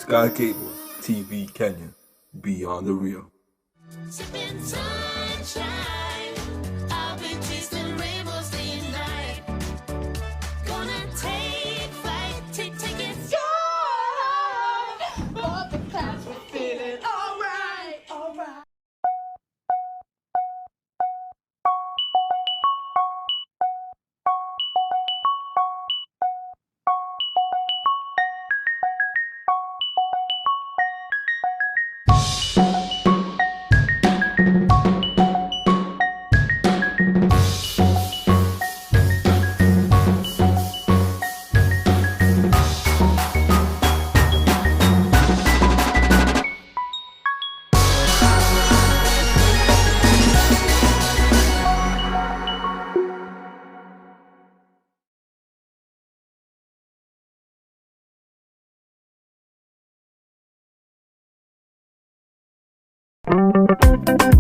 Sky Cable TV Kenya. Beyond the Real. Sipping sunshine. I'll be chasing rainbows day and night. Gonna take flight, take, take it. Above the clouds, we're feeling alright, alright.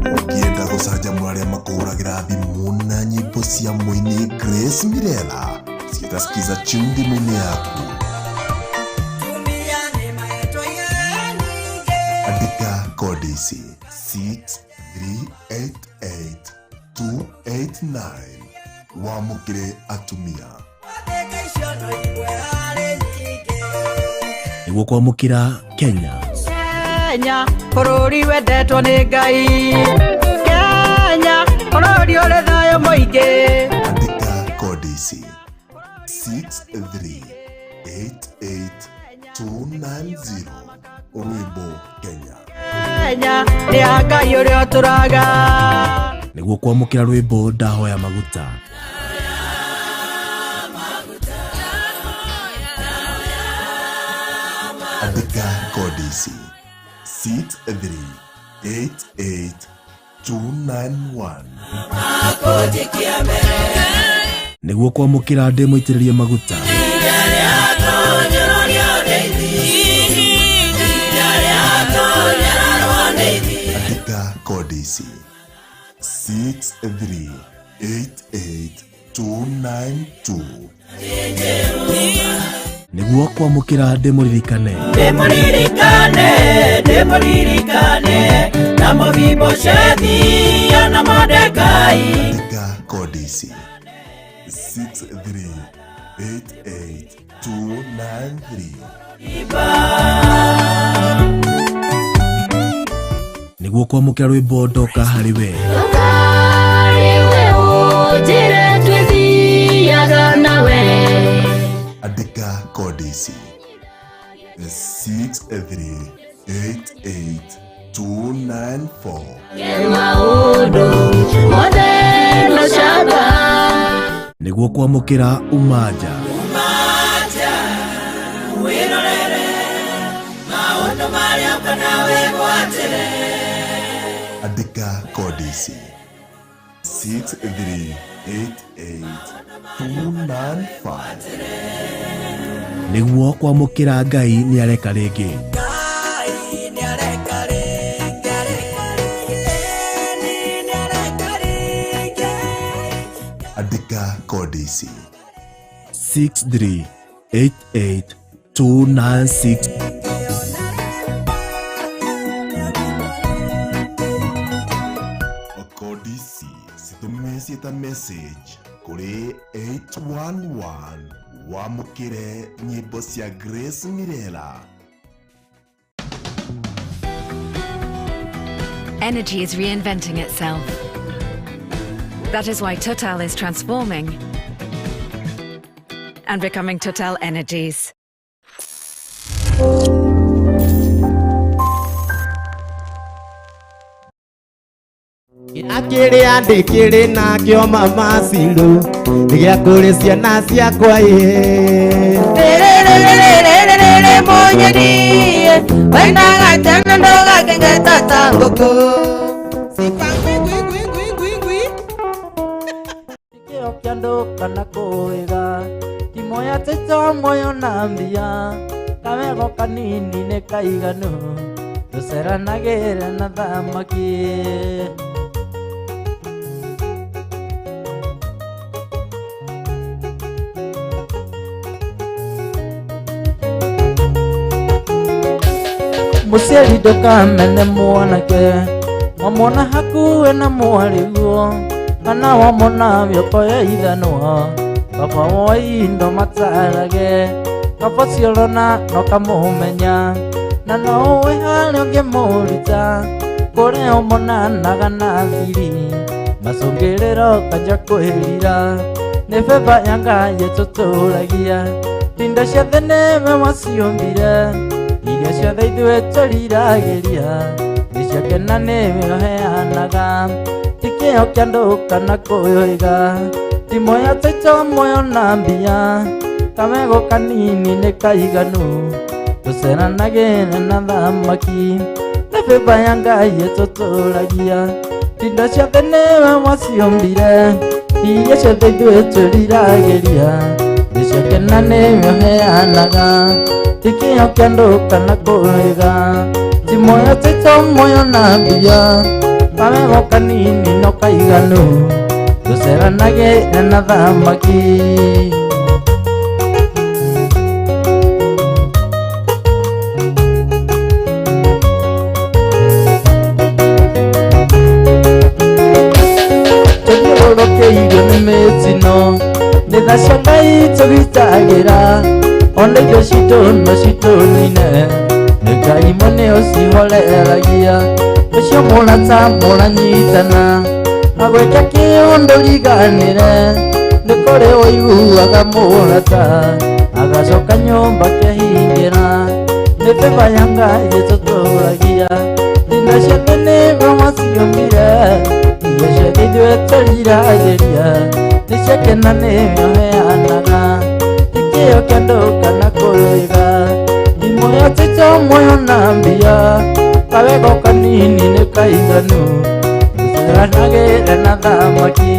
Ũngĩenda gũcanjamũra arĩa makũhũragĩra thimũ na nyĩmbo cia mũini Grace Mirella ciĩta Skiza tune thimũ-inĩ yaku. Andĩka kodi ici 6388289 wamũkĩre atumia. Nĩguo kwamũkĩra Kenya. Kenya bũrũri wendetwo nĩ Ngai, Kenya bũrũri ũrĩ thayũ mũingĩ. Andĩka kodi ici 6388290 rwĩmbo Kenya. Kenya nĩ ya Ngai ũrĩa ũtũraga. Nĩguo kwamũkĩra rwĩmbo ndahoya maguta. Andĩka kodi ici 6388291. Nĩguo kwamũkĩra ndĩ mũitĩrĩrie maguta. Andĩka kodi ici 6388292. Nĩguo kwamũkĩra ndĩ mũririkane. Ndĩmũririkane, ndĩmũririkane na Mefiboshethi na Mordekai. Andĩka kodi ici 6388293. Nĩguo kwamũkĩra rwĩmbo ndoka harĩ we. Ndũkariwe ũnjĩre twĩthiaga nawe. Andĩka kodi ici 6388294. Maũndũ mothe na ũcamba. Nĩguo kwamũkĩra umanja. Andĩka kodi ici 6388295. Nĩguo kwamũkĩra Ngai nĩareka rĩngĩ. Andĩka kodi ici 6388296. Kodi ici citũme ciĩta message kũrĩ 811 wamũkĩre nyĩmbo cia Grace Mirella. Energy is reinventing itself. That is why Total is transforming and becoming Total Energies. Kĩrĩa ndĩkĩrĩ nakĩo mama Ciru nĩ gĩa kũrĩ ciana ciakwa ĩ. Rĩrĩrĩrĩrĩrĩrĩ mũnyeni wendaga tene ndũgakengeta ta ngũkũ. Kĩo kĩa andũ kana kũĩga kimoya tito moyo na mbia kamego kanini nĩ kaiganu tũceranagĩre na thamaki. Mũciari ndũkamene mwanake wamwona hakuhĩ na mwarĩguo kana wamwona mĩoko ya ithanwa kaba woi indo matarage kaba ciorona no kamũmenya na no ũĩ harĩa ũngĩmũruta kũrĩa ũmonanaga na thiri macũngĩrĩro kanja kwĩrira nĩ beba ya Ngai ĩtũtũragia indo ciothe nĩwe waciũmbire irio ciothe ithuĩ tũriragĩria nĩ ciake na nĩwe ũheanaga ti kĩo kĩa andũ kana kũĩga ti muoyo taito muoyo na mbia kamego kanini nĩ kaiganu tũceranagĩre na thamaki nĩ beba ya Ngai ĩtũtũragia indo ciothe nĩwe waciũmbire irio ciothe ithuĩ tũriragĩria nĩ ciake na nĩwe ũheanaga ti kĩo kĩa andũ kana kũĩga ti muoyo taito muoyo na mbia kamego kanini no kaiganu tũceranagĩre na thamaki. Tũthiũrũrũkĩirio nĩ mĩtino nĩ tha cia Ngai tũgitagĩra ona irio citũ no citũnine nĩ Ngai mwene ũcihoreragia ũcio mũrata mũranyitana agwĩka kĩũndũ riganĩre nĩ kũrĩ ũiguaga mũrata agacoka nyũmba akehingĩra nĩ beba ya Ngai ĩtũtũragia indo ciothe nĩwe waciũmbire irio ciothe ithuĩ tũriragĩria nĩ ciake na nĩwe ũheanaga ti kĩo kĩa andũ kana kũĩga ti muoyo taito muoyo na mbia kawego kanini nĩ kaiganu tũceranagĩre na thamaki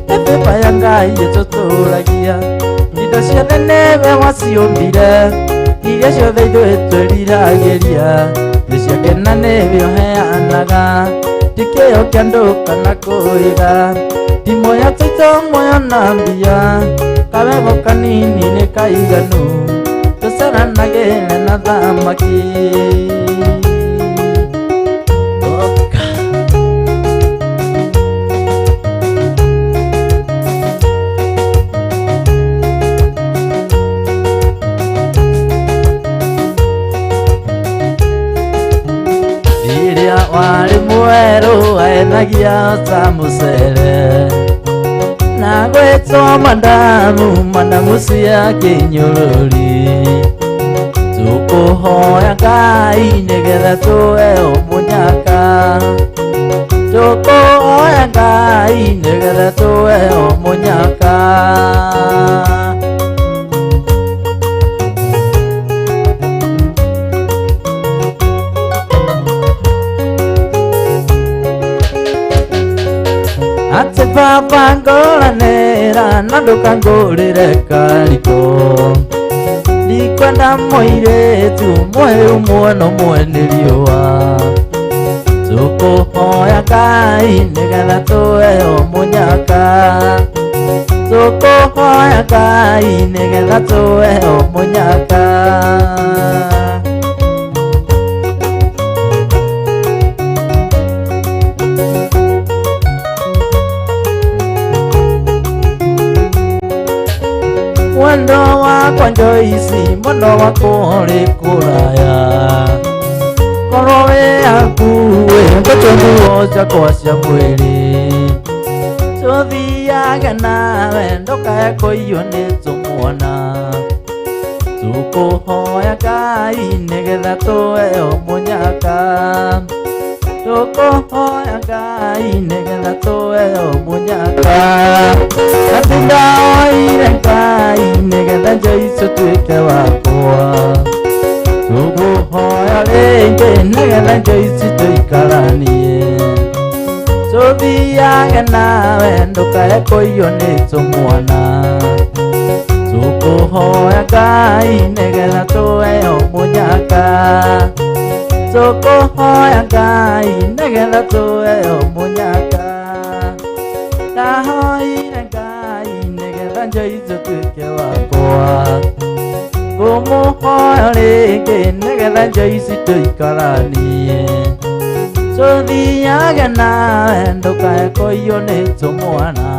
nĩ beba ya Ngai ĩtũtũragia indo ciothe nĩwe waciũmbire irio ciothe ithuĩ twĩriragĩria nĩ ciake na nĩwe ũheanaga ti kĩo kĩa andũ kana kũĩga ti muoyo taito muoyo na mbia kawego kanini nĩ kaiganu tũceranagĩre na thamaki. Iria warĩ mwerũ waenagia ta mũcere na gwĩtwo mandamu mandamu cia kĩnyũrũri tũkũhoya Ngai nĩgetha tũheo mũnyaka tũkũhoya Ngai nĩgetha tũheo mũnyaka. Atĩ baba ngũranĩra na ndũkangũrĩre kariko ndikwenda mũirĩtu mũhĩu muono mwene riũa tũkũhoya Ngai nĩgetha tũheo mũnyaka tũkũhoya Ngai nĩgetha tũheo mũnyaka. Mwendo wakwa Joyce mwendo wakwa ũrĩ kũraya korwo wĩ hakuhĩ ngũtue nguo ciakwa cia mwĩrĩ tũthiage nawe ndũkae kũiywo nĩ tũmwana tũkũhoya Ngai nĩgetha tũheo mũnyaka tũkũhoya Ngai nĩgetha tũheo mũnyaka atĩ ndahoire Ngai nĩgetha Joyce ũtuĩke wakwa tũkũhoya rĩngĩ nĩgetha Joyce tũikaranie tũthiage nawe ndũkae kũiywo nĩ tũmwana tũkũhoya Ngai nĩgetha tũheo mũnyaka tũkũhoya Ngai nĩgetha tũheo mũnyaka ndahoire Ngai nĩgetha Joyce ũtuĩke wakwa. Tũkũmũhoya rĩngĩ nĩgetha nja ici tũikaranie tũthiage nawe ndũkae kũiywo nĩ tũmwana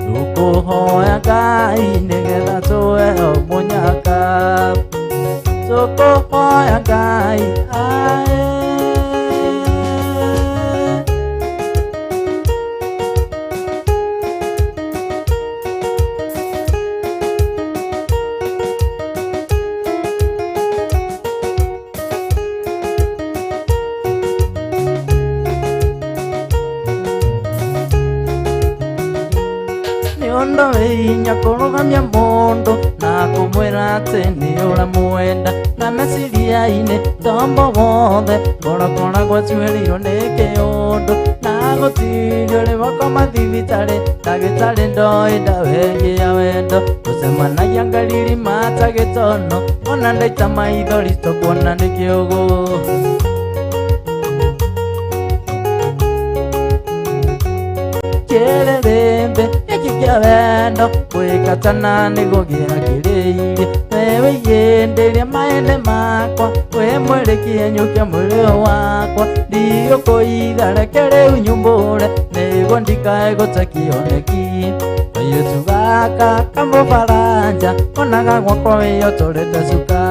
tũkũhoya Ngai nĩgetha tũheo mũnyaka tũkũhoya Ngai ae. Nĩ ũndũ wĩ hinya kũrũgamia mũndũ na kũmwĩra atĩ nĩ ũramwenda na meciria-inĩ tombo wothe ngorokoragwo cuĩrĩirwo nĩ kĩũndũ na gũtirio rĩwakoma thibitarĩ ndagĩtarĩ ndoĩ ndawa ĩngĩ ya wendo tũcemanagia ngariri mata gĩtono ona ndaita maithori tũkuona nĩ kĩũgũ. Kĩrĩrĩmbĩ gĩkĩ kĩa wendo gwĩkatana nĩguo gĩakĩrĩirie wewe yĩndĩrie maĩndĩ makwa wĩ mwĩrĩ kĩenyũ kĩa mwĩrĩ wakwa ndigũkũitha reke rĩu nyumbũre nĩguo ndikae gũte kĩoneki kairĩtu gaka kamũbaranja onaga gwakwa wĩyotorete cuka.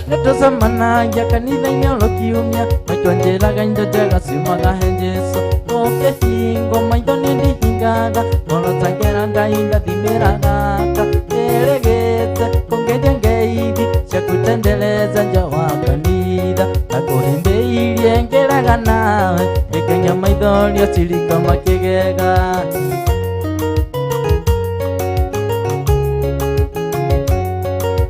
Nĩtũcemanagia kanitha-inĩ oro kiumia maitwanjĩraga indo njega ciumaga he Jesũ ũkĩhingwo maitho nĩ ndihingaga ngoro tangera Ngai ndathimĩra gaka ĩrĩgĩte kũngeria ngeithi cia kutendeleza nja wa kanitha na kũhĩmbĩirie ngĩraga nawe ngĩkenia maithori acirika makĩgega.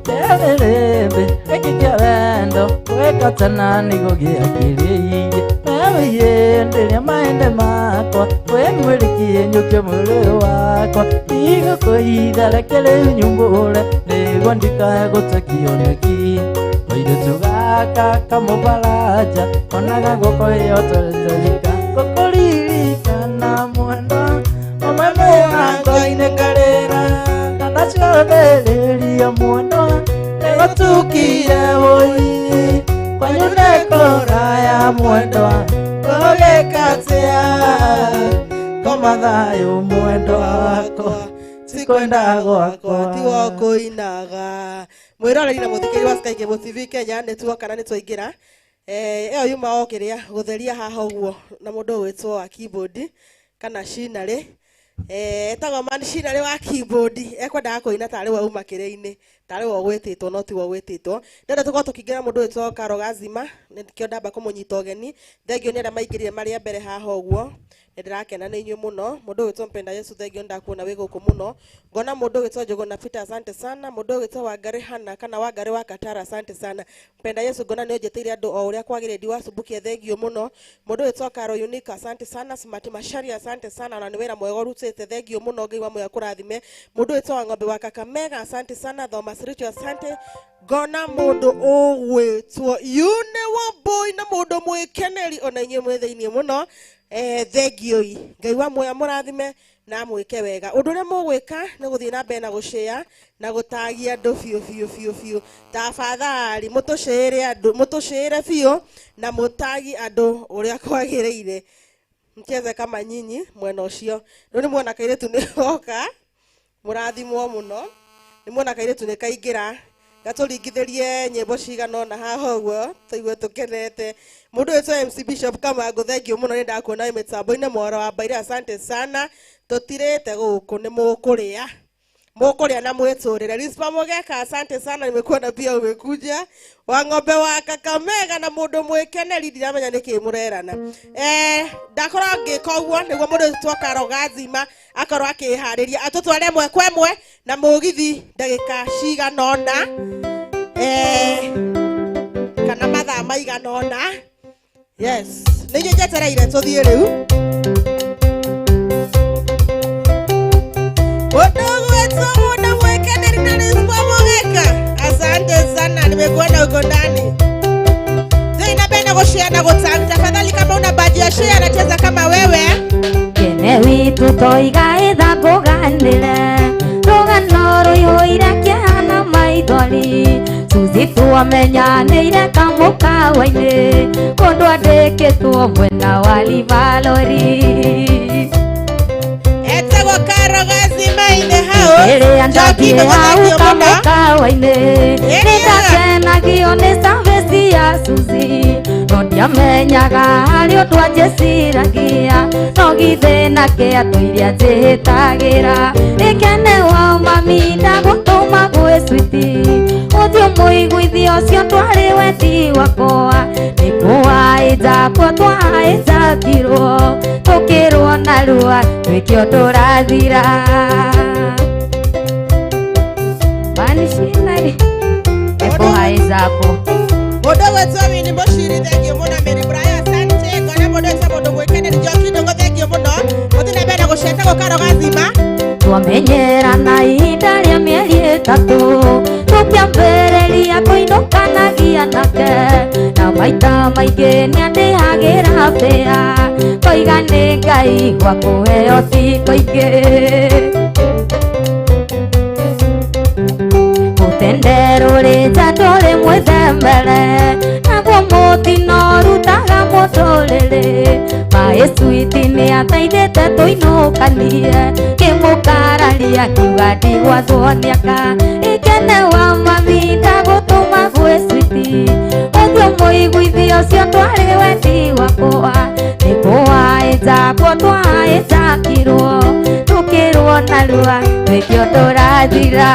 Kĩrĩrĩmbĩ gĩkĩ kĩa wendo gwĩkatana nĩguo gĩakĩrĩirie wewe yĩndĩria maĩndĩ makwa wĩ mwĩrĩ kĩenyũ kĩa mwĩrĩ wakwa ndigũkũitha reke rĩu nyumbũre nĩguo ndikae gũte kĩoneki kairĩtu gaka kamũbaranja onaga guoko ĩyotorete rika ngũkũririkana mwendwa ũmwe mũrango-inĩ ngarĩra kana cionereria mwendwa nĩgũtukire wũi kwanyu nĩkũraya mwendwa ngũgĩka atĩa koma thayũ mwendwa wakwa tikwenda gwakwa tiwo kũinaga mwĩroreri na mũthikĩri wa Sky Cable TV Kenya nĩ tuoka na nĩ twaingĩra. Ĩyo yuma o kĩrĩa gũtheria haha ũguo na mũndũ ũgwĩtwo wa keyboard kana Shinarĩ. Etagwo man Shinarĩ wa keyboard ekwendaga kũina tarĩ we uma kĩrĩa-inĩ tarĩ we ũgwĩtĩtwo no tiwe ũgwĩtĩtwo. Ndĩrenda tũkorwo tũkĩingĩra mũndũ ũgwĩtwo Karo Gazima nĩkĩo ndamba kũmũnyita ũgeni. Thengio nĩ arĩa maingĩrire marĩ a mbere haha ũguo nĩndĩrakena nĩ inyuĩ mũno. Mũndũ ũgwĩtwo Mpenda Yesu thengio nĩndakuona wĩ gũkũ mũno. Ngona mũndũ ũgwĩtwo Njũgũna Peter asante sana. Mũndũ ũgwĩtwo Wangarĩ Hana kana Wangarĩ wa Katara asante sana. Mpenda Yesu ngona nĩ ũnjĩtĩire andũ o ũrĩa kwagĩrĩire ndiwacumbukia thengio mũno. Mũndũ ũgwĩtwo Karo Unique asante sana. Smart Macharia asante sana ona nĩ wĩra mwega ũrutĩte thengio mũno Ngai wa muoyo akũrathime. Mũndũ ũgwĩtwo Wang'ombe wa Kakamega asante sana. Thomas Richo asante. Ngona mũndũ ũgwĩtwo Yune Wambui na mũndũ mwĩkeneri ona inyuĩ mwĩ thĩiniĩ mũno. Thengioi Ngai wa muoyo amũrathime na amwĩke wega. Ũndũ ũrĩa mũgwĩka nĩ gũthiĩ na mbere na gũshare na gũtagia andũ biũ biũ biũ biũ. Tafadhali mũtũshare andũ, mũtũshare biũ na mũtagi andũ ũrĩa kwagĩrĩire. Mcheze kama nyinyi mwena ũcio. Rĩu nĩ muona kairĩtu nĩ goka, mũrathimwo mũno. Nĩ muona kairĩtu nĩ kaingĩra gatũringithĩrie nyĩmbo cigana ũna haha ũguo tũigue tũkenete. Mũndũ wĩtwo MC Bishop Kamangũ thengio mũno nĩ ndakuona wĩ mĩtambo-inĩ mworo wa Mbaire asante sana. Tũtirĩte gũkũ nĩ mũkũrĩa mũkũrĩa na mwĩtũrĩre. Rispa Mũgeka asante sana nimekuona pia umekuja. Wa ng'ombe wa Kakamega na mũndũ mwĩkeneri ndiramenya nĩkĩ mũrerana. Ndakorwo ngĩka ũguo nĩguo mũndũ wĩtwo Karo Gazima akorwo akĩharĩria atũtware ĩmwe kwa ĩmwe na mũgithi ndagĩka cigana ũna kana mathaa maigana ũna. Yes, nĩ inyuĩ njetereire tũthiĩ rĩu. Nimekuona uko ndani. Napenda kushare na kutag. Tafadhali kama una badge ya share anacheza kama wewe. Kene witu toiga ĩthangũganĩre rũgano rũihũire kĩeha na maithori Suzy twamenyanĩire kamũkawa-inĩ kũndũ andĩkĩtwo mwena wa Livalori. Etagwo Karogazi in the house. Ĩrĩa Njoki ndathiĩ Ndũng'ũ, hau thank you mũno. kamũkawa-inĩ nĩndakenagio nĩ service ya Suzy no ndiamenyaga harĩ ũndũ anjĩciragia no githĩ nake atũire anjĩhĩtagĩra ĩkene wa mami ndagũtũma gwĩ switi ũthiũ mũiguithio ũcio twarĩ wendi wakwa nĩkũwaĩnjakwo twaĩnjakirwo tũkĩrwo narua twĩke ũndũ ũrathira manishinari nĩkũhaĩnjakwo. Mũndũ gwĩtwo Winnie Mũciri, thank you mũno. Mary Brian, asante. Ngona mũndũ wĩtwo mũndũ gwĩkenia Njoki Ndũng'ũ, thank you mũno. Mũthiĩ na mbere na gũcetagwo Karogazima. Twamenyerana ihinda rĩa mĩeri 3 tũkĩambĩrĩria kũinũkanagia nake na maita maingĩ nĩandĩhagĩra bĩa koiga nĩ Ngai gwa kũheo thikũ ingĩ mũtende rũrĩ nja ndũrĩ mwĩthembere naguo mũtino ũrutaga mũtũrĩrĩ maĩ switi nĩateithĩte tũinũkanie kĩmũkararia kiuga ndigwathwo nĩaka ikene wa mami ndagũtũma gwĩ switi ũthiũ mũiguithio ũcio twarĩ wendi wakwa nĩkũwaĩnjakwo twaĩnjakirwo tũkĩrwo narua twĩke ũndũ ũrathira.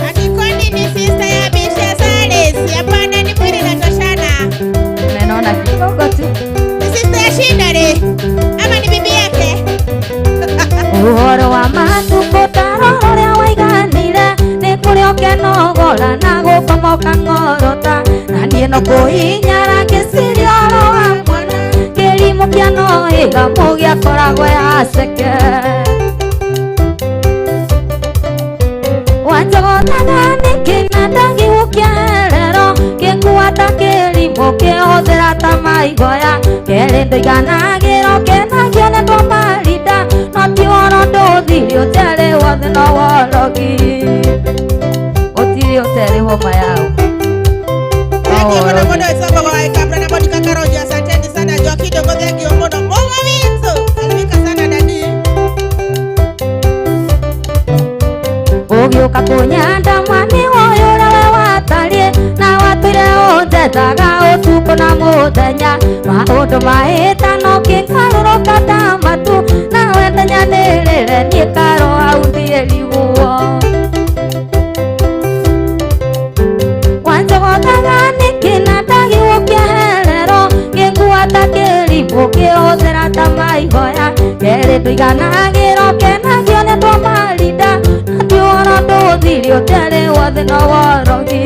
Ati ni sister ya Bisha Salis. Hapana, ni mwili natoshana. Nimeona kidogo tu. Ni sister ya Shindare ama ni bibi yake? Ũhoro wa matukũ tarora ũrĩa waiganire nĩ kũrĩ ũkenogora na gũkomoka ng'orota na niĩ no kũhinyara ngĩciria ũhoro wa mwana kĩrimũ kĩa no ĩgamũ gĩakoragwo yaceke wanjogotaga nĩkĩ na ndagĩgũkĩerero kĩngua ta kĩrimũ kĩhũthĩra ta maigoya kerĩ ndũiganagĩrwo kenagio nĩ tũmarinda no ti ũhoro ndũthiri ũterĩ wothe no worogi ũtirĩ ũterĩ homa yao. Thank you mũno mũndũ wĩtwo Mbogo wa Ikabra na Monica Karonji, asanteni sana. Njoki Ndũng'ũ, thank you mũno. Mũgo witũ, salimika sana dadi. Ũgĩũka kũnyandama nĩ woĩ ũrĩa we watariĩ na watũire ũnjethaga ũtukũ na mũthenya maũndũ mahĩtano kĩngarũrũka ta matu nawe ndenyanĩrĩre niĩ karo hau ndiĩriguo wanjogotaga nĩkĩ na ndagĩgũkĩherero kĩngua ta kĩrimũ kĩhũthĩra ta maigoya kerĩ ndũiganagĩrwo kenagio nĩ tũmarinda na ti ũhoro ndũthiri ũterĩ wothe no worogi.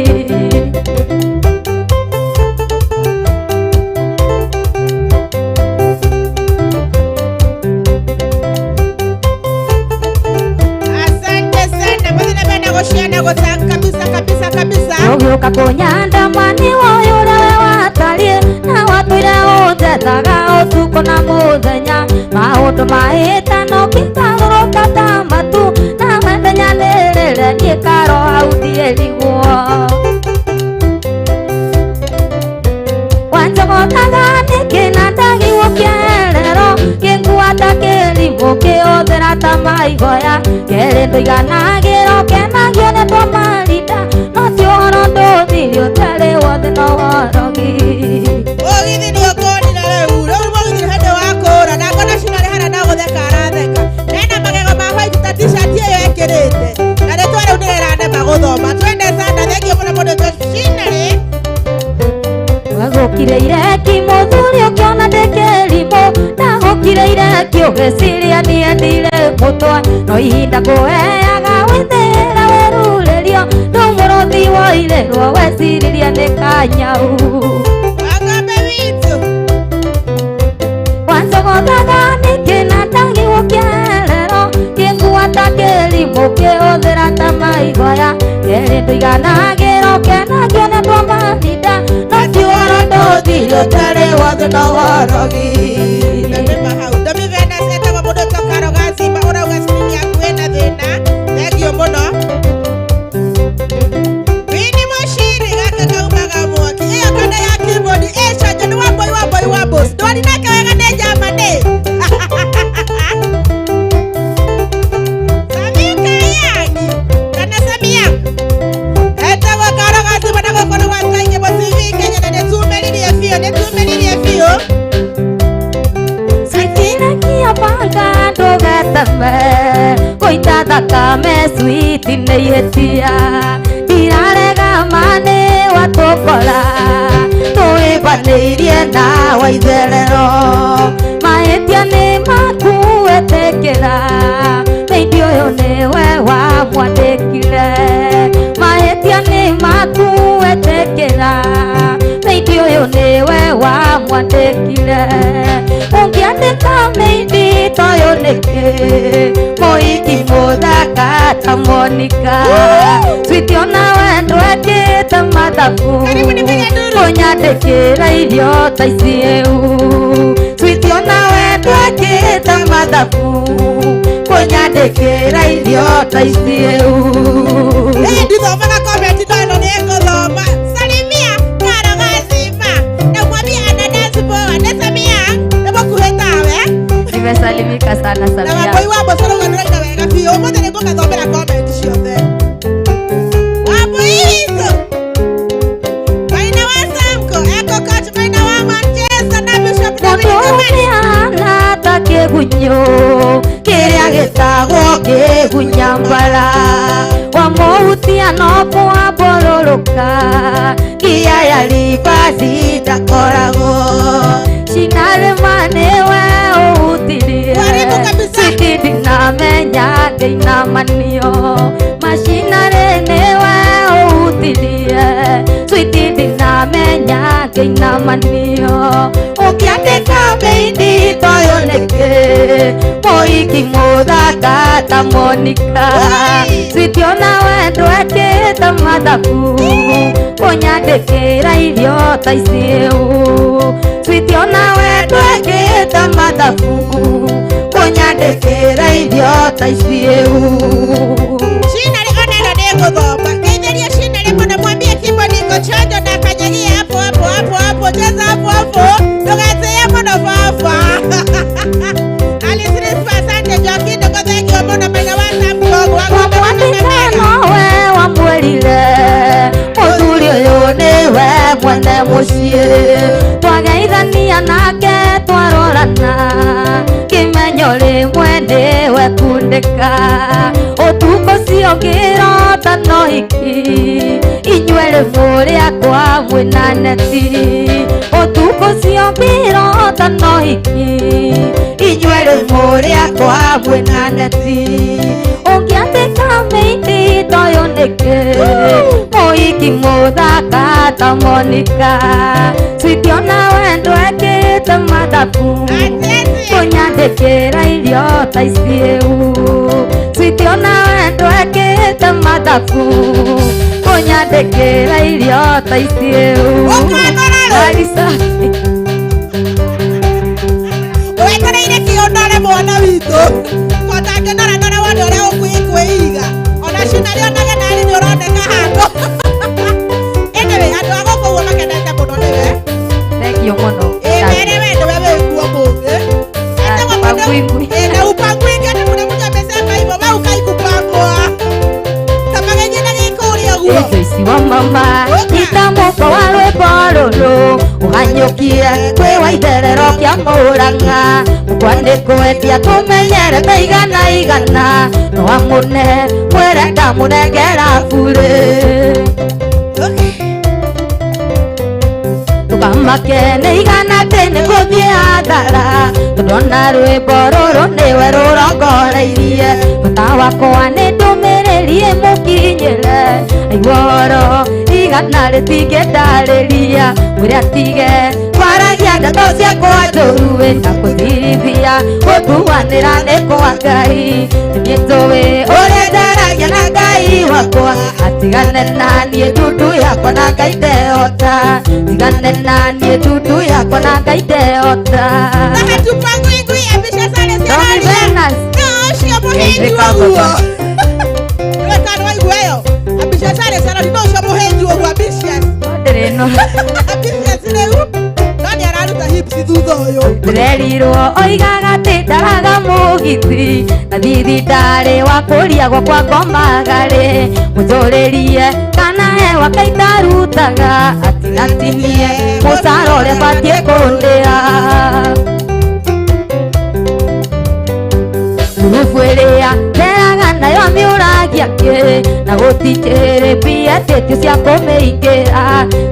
Asante sana. Mũthiĩ na mbere na gũshare na gũtag kabisa kabisa kabisa. Ũgĩũka kũnyandama nĩ woĩ ũrĩa we watariĩ na watũire ũnjethaga ũtukũ na mũthenya maũndũ mahĩtano kĩngarũrũka ta matu nawe ndenyanĩrĩre niĩ karo hau ndiĩriguo wanjogotaga nĩkĩ na ndagĩgũkĩerero kĩngua ta kĩrimũ kĩhũthĩra ta maigoya kerĩ ndũiganagĩrwo kenagio nĩ tũmarinda no ti ũhoro ndũthiri ũtarĩ wothe no worogi. Mũgithi nĩ ũkũrire rĩu. Rĩu mũgithi nĩ hĩndĩ wa kũra na ngona Shindare harĩa no gũtheka aratheka. Ena magego ma white ta t-shirt ĩyo ekĩrĩte. Na rĩtwa rĩu nĩrĩranema gũthoma. Twende sana, thank you mũno mũndũ wĩtwo Shindare. Wagũkire ireki mũthuri ũkĩona ndĩ kĩrimũ ndagũkire ireki ũgĩciria niĩ ndirĩ mũtwe no ihinda ngũheaga wĩthĩra werurĩrio ndũmũrũthi woirĩrwo weciririe nĩ kanyau. Wangombe witũ. Wanjogotaga nĩkĩ na ndagĩgũkĩerero kĩngua ta kĩrimũ kĩhũthĩra ta maigoya kerĩ ndũiganagĩrwo Ndũiganagĩra ũkenagio nĩ andũ a mahinda no ti ũhoro ndũthire ũtarĩ wothe no worogi. Ndamĩma hau ndamĩvena etagwo mũndũ tokaro gacimba ũrauga screen yaku ĩna thĩna thengio mũno. Wini Mũciri gaka kaumaga mwaki ĩyo kanda ya keyboard ĩcanjo nĩ wamboi wamboi wa boss ndwari nake wega nĩ Germany. Samia Kayangi kana Samia etagwo karo gacimba na gũkũ nĩ gwa Sky Cable TV Kenya na nĩtumĩririe biũ nĩtumĩririe biũ. Sitiragia banga ndũgateme kũita thakame switi nĩ ihĩtia ndirarega ma nĩ watũkora tũĩbanĩirie na waitherero mahĩtia nĩ maku wetĩkĩra meindi ũyũ nĩwe wamwandĩkire mahĩtia nĩ maku wetĩkĩra meindi ũyũ nĩwe wamwandĩkire ũngĩandĩka meindi toyũ nĩkĩ mũhiki mũthaka ta Monica switi ona we ndwekĩte mathabu kũnyandĩkĩra irio ta ici ĩu switi ona we ndwekĩte mathabu kũnyandĩkĩra irio ta ici ĩu. Ndithomaga comment no ĩno nĩ ngũthoma. Salimia Karo Gacimba na mwambie ana dance poa nĩ Samia nĩ mũkuhĩ tawe. Nimesalimika sana Na Samia. wamboi wa Mboco rauga ndũraina wega biũ ũmũthĩ nĩ ngũmathomera comment ciothe. Wambui witũ Maina wa Samco Eco Coach Maina wa Manchester na Bishop David Mũndũ Kamani. ũmĩhana ta kĩgunyũ kĩrĩa gĩtagwo kĩgunyambara wamũhutia no kwambũrũrũka nginya ya ribaci ndakoragwo cinarĩma nĩwe ũhutirie Karibu kabisa. switi ndinamenya ngĩinamanio macinarĩ nĩwe ũhutirie switi ndinamenya ngĩinamanio ũkĩandĩka meindi toyũ nĩkĩ mũhiki mũthaka ta Monica switi ona we ndwekĩte mathabu kũnyandĩkĩra irio ta ici ĩu switi ona we ndwekĩte mathabu kũnyandĩkĩra irio ta ici ĩu. Shinari ona ĩno nĩ ngũthoma ngeithĩria Shinari mũno mwambie keyboard iko chonjo na kanyagia hapo hapo hapo hapo cheza hapo hapo ndũgetĩe mũno baba. Alice Rispa asante Joki Ndogo thengio mũno Maina wa Samco gwakwa Wamwandĩka nowe wamwĩrire mũthuri ũyũ nĩwe mwene mũciĩ twageithania nake twarorana kĩmenyo rĩmwe nĩwe kundĩka ũtukũ ũcio ngĩrota no hiki inyuerĩ mũrĩ akwa mwĩna neti ũtukũ ũcio ngĩrota no hiki inyuerĩ mũrĩ akwa mwĩna neti ũngĩandĩka meindi toyũ nĩkĩ mũhiki mũthaka ta Monica switi ona we ndwekĩte mathabu kũnyandĩkĩra irio ta ici ĩu switi ona we ndwekĩte mathabu kũnyandĩkĩra irio ta ici ĩu. Marisa. Wetereire kĩonore mwana witũ kotangĩnoranora wone ũrĩa ũkwĩkwĩiga ona cinarĩ onage narĩ nĩ ũroneka handũ. Anyway andũ a gũkũ ũguo makenete mũno nĩwe. Thengio mũno. Ĩ mere we nĩwe wĩkuo mũthĩ. Etagwo mũndũ Upangwingwi. ĩ na upangwingi ati kuna mtu amesema hivyo we ukaikupangwa ta magĩthiĩ na gĩkũrĩa ũguo. Joyce wa mama itamũko wa rwĩmbo rũrũ ũhanyũkie kwĩ wa itherero kĩa Mũrang'a mũkwa nĩ kwendia tũmenyerete igana igana no amũne mwĩre ndamũnengera burĩ ndũkamake nĩ igana atĩ nĩ gũthiĩ hathara tondũ ona rwĩmbo rũrũ nĩwe rũrongoreirie bata wakwa nĩ ndũmĩrĩri ĩmũkinyĩre aigua ũhoro igana rĩtingĩndarĩria mwĩre atige kwaragia ndeto ciakwa njũru na kũthirithia gũtuanĩra nĩ kwa Ngai nĩ tũĩ ũrĩa njaragia na Ngai Ngai wakwa atigane na niĩ ndundu yakwa na Ngai ndehota tigane na niĩ ndundu yakwa na Ngai ndehota Nakatupa ngui ngui ambisha sare Tommy ciararia. Venus. No ũcio mũhĩnju ũguo. Nĩwe kana waigua ĩyo. Ambisha sare ciararia no ũcio mũhĩnju ũguo ambitious. Ndĩrĩ no Ambitious rĩu. No nĩ araruta hips thutha ũyũ. Ndĩrerirwo oigaga atĩ ndaraga mũgithi na thithi ndarĩ wa kũria gwakwa ngomaga-rĩ mũnjũrĩrie kana hewa kaitarutaga atinatinie mũcara ũrĩa batiĩ kũndĩha ngurubu ĩrĩa nderaga nayo mĩũragia kĩ na gũtikĩrĩ mbia tĩtio cia kũmĩingĩra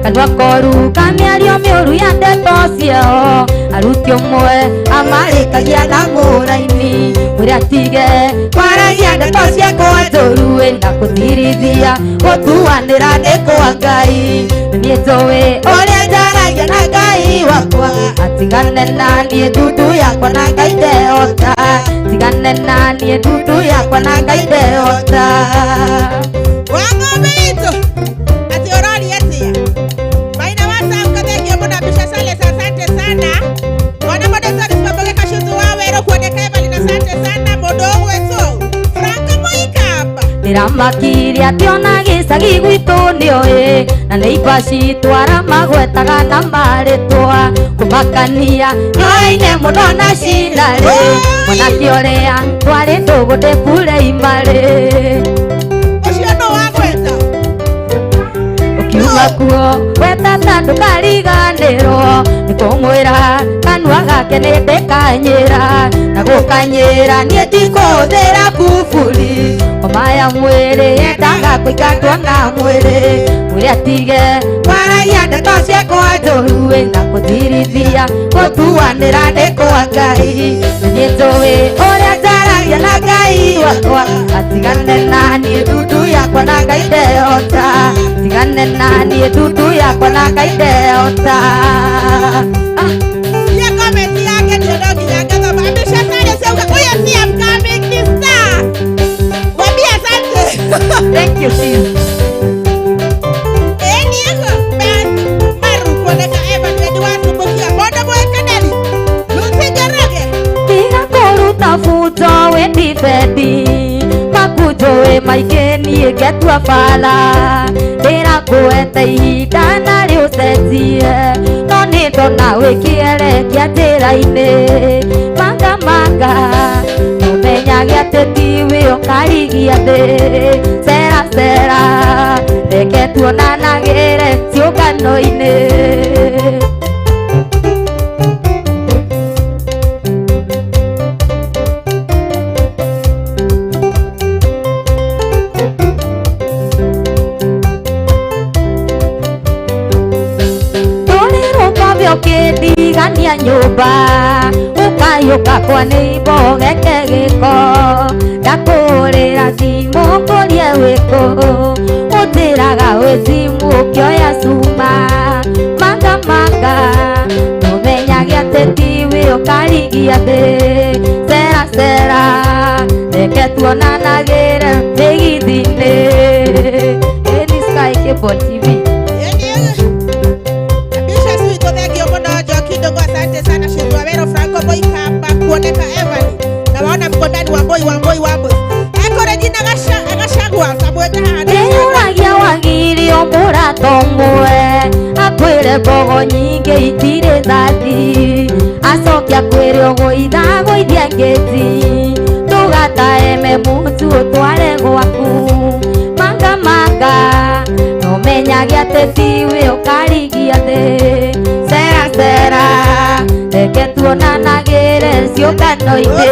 kanua koru ka mĩario mĩũru ya ndeto ciao aruti ũmwe amarĩkagia na mũraini ũrĩa atige kwaragia ndeto ciakwa njũru na kũtirithia gũtuanĩra nĩ kwa Ngai niĩ njũĩ ũrĩa njaragia na Ngai wakwa atigane na niĩ ndundu yakwa na Ngai ndehota tigane na niĩ ndundu yakwa na Ngai ndehota Wa ng'ombe itũ. Atĩ ũroria atĩa? Maina wa Sam kathengio mũno Ambitious Alex asante sana. Mwana mũndũ Sorry Sibabage Kashutu wa werũ kuoneka Evelyn asante sana mũndũ ũgwĩtwo Frank Mũikamba. Ndĩramakirie atĩ ona gĩcagi gwitũ nĩoĩ na nĩ imba citwara magwetaga na marĩtwa kũmakania nyoaine mũno na cinarĩ mwanake ũrĩa twarĩ ndũgũ ndĩ pureimarĩ Ũcio nũ wagweta? Ũkiuma kuo wetata ndũkariganĩrwo nĩ kũmwĩra kanua gake nĩ ndĩkanyĩra na gũkanyĩra niĩ ndikũhũthĩra kuburi homa ya mwĩrĩ yendaga kũingatwo na mwĩrĩ mwĩrĩ atige kwaragia ndeto ciakwa njũru na kũtirithia gũtuanĩra nĩ kwa Ngai niĩ njũĩ ũrĩa njaragia na Ngai wakwa atigane na niĩ ndundu yakwa na Ngai ndehota tigane na niĩ ndundu yakwa na Ngai ndehota Hiyo comment yake ndio no nginya ngathoma. Ambitious Alex auga ũyũ si upcoming ni star. Mwambie asante. Thank you sis. Ĩĩ niĩguo Ben Maru kuoneka Evan Wendi wa Tumbukia mũndũ mwĩkeneri Lucy Njoroge. Tiga kũruta buto wĩ ndibeti makunjũĩ maingĩ niĩ ngetua bara ndĩrakũhete ihinda na rĩũcenjie no nĩ ndona wĩkĩerekia njĩra-inĩ manga manga ũmenyage atĩ tiwe ũkarigia thĩ cera cera reke tuonanagĩre ciũngano-inĩ. Ũkĩndigania nyũmba ũkayũka kwa nĩimbo geke gĩko ndakũhũrĩra thimũ ngũrie wĩkũ ũnjĩraga wĩ thimũ ũkĩoya cuma manga manga ũmenyage atĩ tiwe ũkarigia thĩ cera cera reke tuonanagĩre mĩgithi-inĩ. Ĩĩ Sky Cable TV. Ambitious witũ thengio mũno Njoki Ndũng'ũ asante sana Shirwa Wero Franco Mũikamba kuoneka Evan na waona mko ndani wa Mboi wa Mboi wa Mboi Eko Regina Gachagua kamwete haha nĩ Ndĩyũragia wagiri ũmũrata ũmwe akwĩre mbogo nyingĩ itirĩ thathi acoke akwĩre ũgũitha gũithia ngĩti ndũgataeme mũtu ũtware gwaku manga manga nomenyage atĩ tiwe ũkarigia thĩ cera cera reke tuonanagĩre ciũngano-inĩ.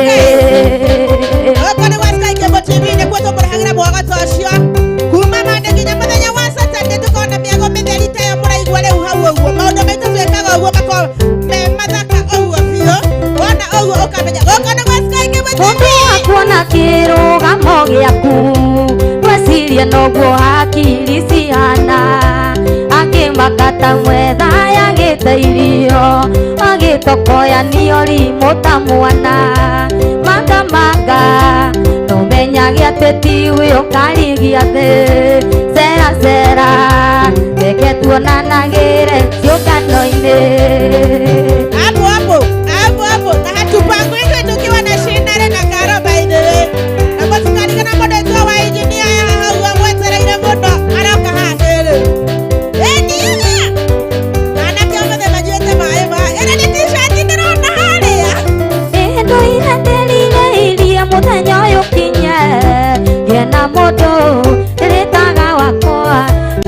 Gũkũ nĩ gwa Sky Cable TV nĩkuo tũmũrehagĩra mwagoto ũcio kuma Monday nginya mũthenya wa Saturday tũkona mĩago mĩtheri ta ĩyo mũraigua rĩu hau ũguo maũndũ maitũ twĩkaga ũguo makorwo me mathaka ũguo biũ wona ũguo ũkamenya gũkũ nĩ gwa Sky Cable TV. Mũndũ akuona kĩrũgamo gĩaku wecirie noguo hakiri cihana akĩmaka ta mwetha yagĩte irio agĩtokoya nĩ ũrimũ ta mwana manga manga no Menyage atĩ tiwe ũkarigia thĩ cera cera reke tuonanagĩre ciũngano-inĩ. Hapo hapo hapo hapo na hatupangwi tukiwa na Shinare na Karo by the way. Na mũtikarigana mũndũ witũ wa engineer haha ũguo mwetereire mũno aroka haha rĩu. Engineer! Anake ũmũthĩ manyuĩte maĩ ma ĩno nĩ t-shirt ndĩrona harĩa. Ĩndũire ndĩrirĩirie mũthenya ũyũ ũkinye ngĩe na mũndũ ndĩrĩtaga wakwa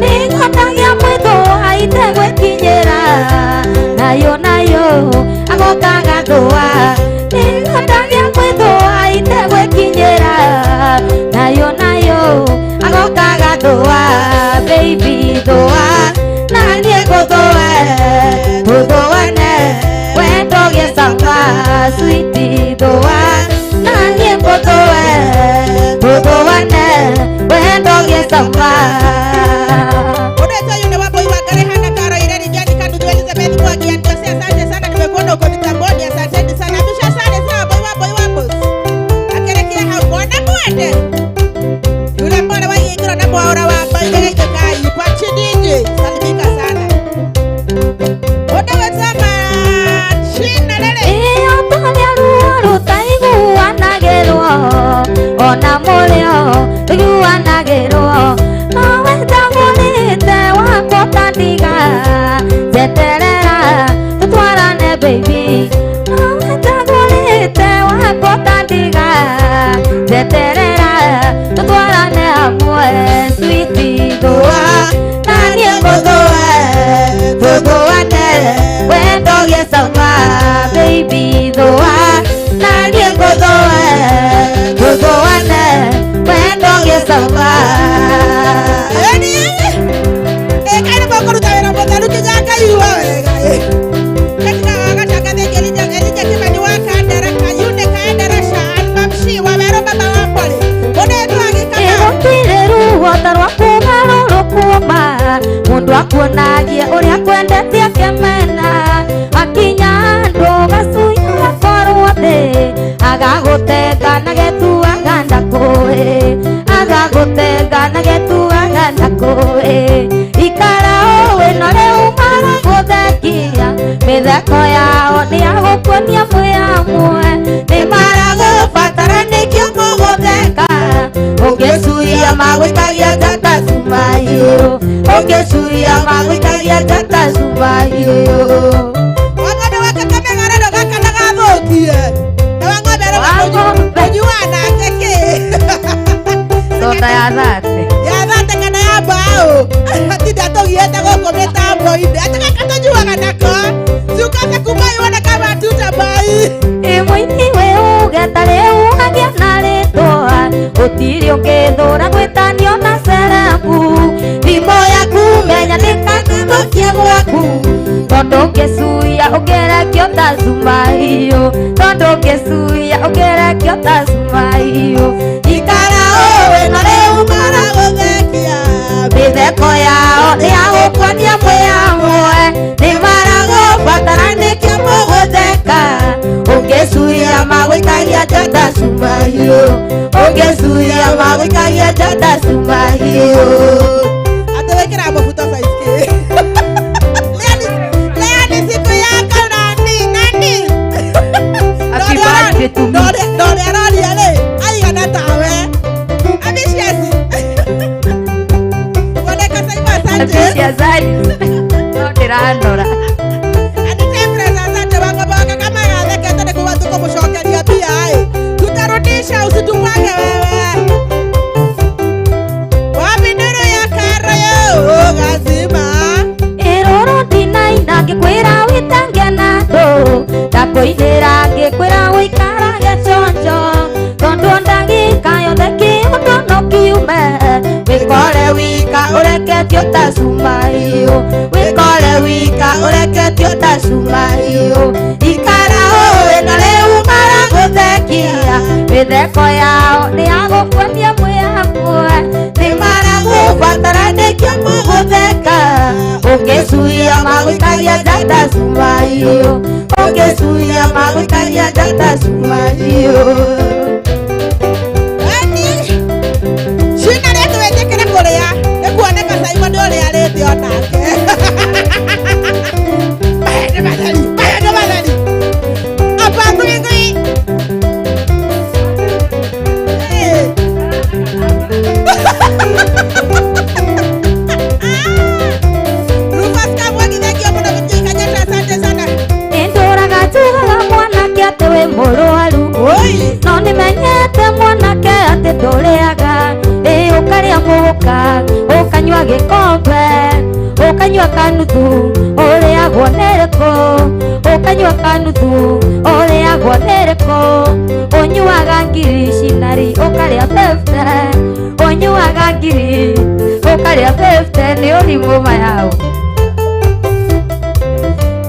nĩngonagia mwĩthũa itegwĩkinyĩra nayo nayo agokaga thũa nĩngonagia mwĩthũa itegwĩkinyĩra nayo nayo agokaga thũa baby thũa na niĩ ngũthũe tũthũane wendo gĩcamba sweetie thũa na niĩ ngũthũe tũthũane wendo gĩcamba. Unaitwa yule wapo iwangare hana Karo Irene Jani Kanuthu Elizabeth Mwangi Andose, asante sana nimekuona uko mitamboni, asanteni sana. Bisha sana sana boy wapo wapo. Akerekia hau mwana mwende. Yule mbona wa yikiro na mwaora wa boy ile kai pachi DJ salimika sana. Unaweza china lele. Ĩyo tũrĩa ruo rũtaiguanagĩrwo ona mũrĩo tũiguanagĩrwo nowe ndagũrĩte wakwa ũtandiga njeterera tũtwarane baby nowe ndagũrĩte wakwa ũtandiga njeterera tũtwarane hamwe sweetie thũa na niĩ ngũthũe tũthũane wendo gĩcamba baby thũa na niĩ ngũthũe tũthũane wendo gĩcamba. Eni ekaire makuruta wĩra mũtheru nginya ngaigua wega. Katika gachaka thenge Elija Elija Kimani wa Kandara Kayune Kandarasha Almamshi wa Wero baba wa Pole. Unaitwa agĩkama. Gũtirĩ ruo ta rwa kũgarũrũkwo ma mũndũ akuonagie ũrĩa kwendete akĩmena akinya andũ gacuia gakorwo thĩ agagũtenga na getuaga ndakũĩ agagũtenga na getuaga ndakũĩ ikara ũĩ no rĩu maragũthekia mĩtheko yao nĩ ya gũkuonia mwĩ amwe nĩ maragũbatara nĩkĩo mũgũtheka ũngĩcuia magũikagia njata cumahiũ ũngĩcuia magũikagia njata cumahiũ. Wang'ombe wa Kakamega rero gaka ndagathũkie. Na wang'ombe rero kũnyua nake kĩ? Soda ya thate. Ya thate kana ya mbaũ. Atinda tũgiĩte gũkũ mĩtambo-inĩ. Atĩ gaka tũnyuaga nako. Siukose kubai wone kama tutabai. Ĩ mũini wĩ uge ta rĩu agĩa na rĩtwa gũtirĩ ũngĩthũra gwĩtanio na cerebu thimũ yaku menya nĩ kang'athũkie gwaku tondũ ũngĩcuia ũngĩrekio ta cumahiũ tondũ ũngĩcuia ũngĩrekio ta cumahiũ ikara ũĩ no rĩu maragũthekia mĩtheko yao nĩ ya gũkuonia mwĩ amwe nĩ maragũbatara nĩkĩo mũgũtheka ũngĩcuia magũikagia njata cumahiũ ũngĩcuia magũikagia njata cumahiũ. Atĩ wĩkĩraga mũbuto size kĩ? Leo ni siku yako nani nani? Happy birthday to me. Na ũrĩa aroria rĩ aigana tawe. Ambitious. Woneka Saima asante. Ambitious no ndĩrandora. Anitembres asante wang'ombe wa Kakamega thekete nĩ kuga tũkũmũcokeria mbia ĩ. Tutarudisha usitupage wewe. Wapi nduru ya karo yo gazima. Ĩrũrũ ndinaina ngĩkwĩra wĩtange na andũ ndakũinĩra ngĩkwĩra ũikarage conjo tondũ ndagĩka yothe kĩũndũ no kiume wĩkore wika ũreketio ta cumahiũ wĩkore wika ũreketio ta cumahiũ ikara ũĩ na rĩu maragũthekia mĩtheko yao nĩ ya gũkuonia mwĩ hamwe nĩ maragũbatara nĩkĩo mũgũtheka ũngĩcuia magũikagia njata cumahiũ ũngĩcuia magũikagia njata cumahiũ. Eni Ũkahurũka ũkanyua gĩkombe ũkanyua kanuthu ũrĩagwo nĩrĩkũ ũkanyua kanuthu ũrĩagwo nĩrĩkũ ũnyuaga ngiri cinari ũkarĩa 50 ũnyuaga ngiri ũkarĩa 50 nĩ ũrimũ mayao.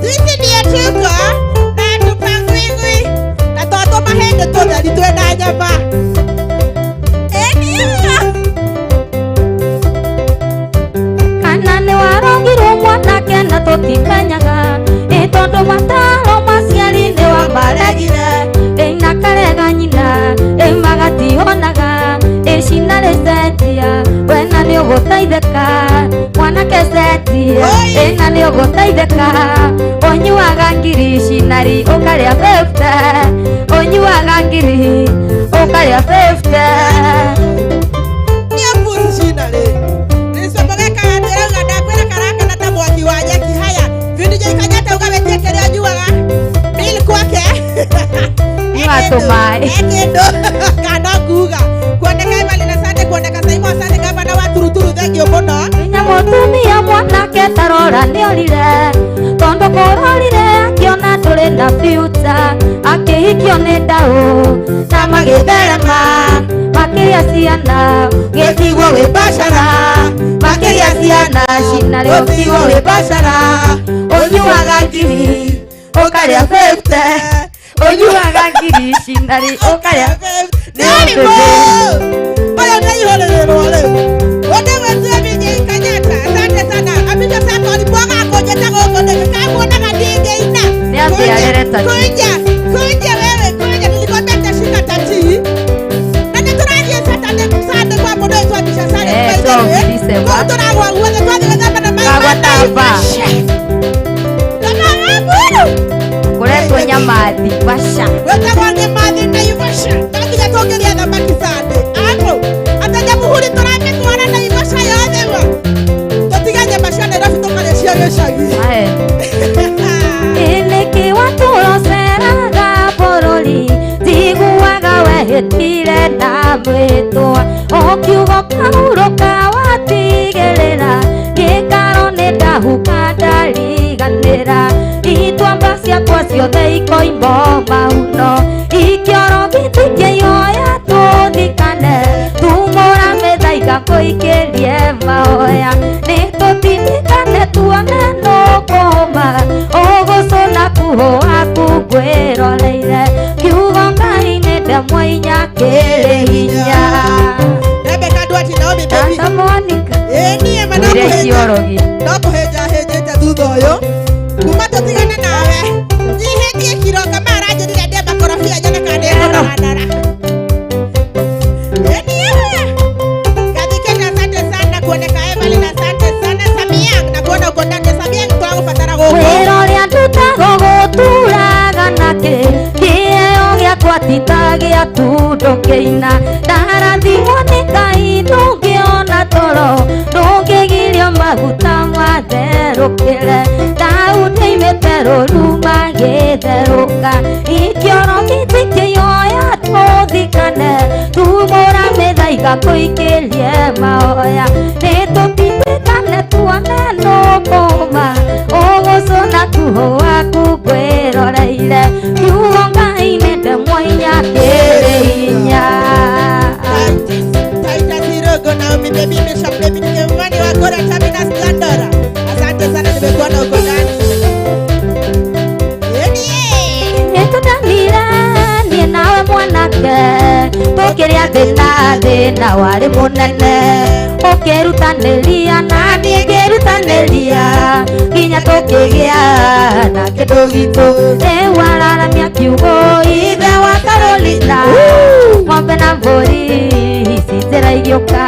Sisi ndiye tuko na tupangwingwi na toto mahende tutheri twina nyama. Kana nĩ warogirwo mwanake na tũtimenyaga ĩ tondũ mataro maciari nĩ wamaregire ĩ na karega nyina ĩ magationaga ĩ cinarĩ cenjia wena nĩ ũgũteithĩka mwanake cenjia ĩ na nĩ ũgũteithĩka ũnyuaga ngiri cinari ũkarĩa 50 ũnyuaga ngiri ũkarĩa 50. Nĩ mbuzi cinarĩ nĩcomogeka ndĩrauga ndakwĩra karakana ta mwaki wa nyeki. Haya VDJ Kanyata uga wetie kĩrĩa ũnyuaga bill kwake. Nyua tũmaĩ. Kĩndũ kana nguga kuoneka Evelyn asante kuoneka Saimo asante gavana wa Turuturu thengio mũno. Nginya mũtumia mwanake tarora nĩorire tondũ kũrorire akĩona ndũrĩ na future akĩhikio nĩ ndaũ na magĩtherema makĩgĩa ciana gĩtigwo wĩ biacara makĩgĩa ciana cinarĩ ũtigwo wĩ biacara ũnyuaga ngiri ũkarĩa 50 ũnyuaga ngiri cinarĩ ũkarĩa Nĩ ũrimũ ũyũ nĩ ihũrĩrĩrwo rĩu ũndũ gwĩtio VDJ Kanyata asante sana abico sako ribwaga kũnjĩta gũkũ nĩkĩ kamuonaga ndingĩina. Nĩ atĩa arereta Kuja kuja wewe kuja nilikwambia nitashika tati na nĩ tũrathiĩ Saturday Sunday kwa mũndũ ũyũ twambisha Sunday Eh, by the way. 12 December. Kũu tũragwa guothe twathiĩ gũthamba na maĩ ma Kagwa tamba. Naivasha. Tũkagwa kũretwo nyamathi basha wetagwo nĩ mathi Naivasha no nginya tũngĩrĩa thamaki Sunday ako ata nyamuhuri tũramĩtwara Naivasha yothe wa tũtige nyama cia Nairobi tũkarĩa cia gĩcagi. Ae. Nĩkĩ watũroceraga bũrũri njiguaga wehĩtire na mwĩtwa ũkiuga ũkahurũka watigĩrĩra gĩikaro nĩ ndahuka ndariganĩra ituamba ciakwa ciothe ikoimbo mahuno ikĩoro gĩtikĩioya tũthikane tumũra mĩthaiga kũikĩrie mahoya nĩ tũtindĩkane tuone nũkũma ũgũcũna kuhũa kungwĩroreire kiugo Ngai nĩ ndemwa inya kĩrĩ hinya. Rebecca Duarte Naomi baby. Tata Monica. Ĩĩ niĩ ma no Mwĩre kũhĩnja ciorogi. no kũhĩnja hĩnjĩte thutha ũyũ kuma tũtigane nawe nyihĩtie kiro kama aranjĩrire ndĩe makorobia nyone kana nĩngũnoranora. Ĩĩ niĩ Gathikete asante sana kuoneka Evelyn asante sana Samiang na kuona uko ndani Samiang twagũbatara gũkũ. Wĩra ũrĩa ndutaga gũturaga nakĩ kĩheo gĩakwa ti ta gĩa tundũ kĩina ndarathimwo nĩ Ngai ndũngĩona toro ndũngĩgirio maguta matherũkĩre Daudi aimĩte rũru magĩtherũka ikĩoro gĩtikĩoya tũthikane tumũra mĩthaiga kũikĩrie mahoya nĩ tũtindĩkane tuone nũkũma ũgũcũna kuhũa kungwĩroreire kiugo Ngai nĩ ndemwa inya kĩrĩ hinya. Titus Hirogo Naomi baby Bishop David Kimani wa Gora Terminus Dandora. Asante sana nimekuona uko ndani. Nĩtũtanire niĩ nawe mwanake tũkĩrĩa thĩna thĩna warĩ mũnene ũkĩrutanĩria na niĩ ngĩrutanĩria nginya tũkĩgĩa na kĩndũ gitũ rĩu araramia kiugo ithe wa Carolina ng'ombe na mbũri ici njĩra igĩũka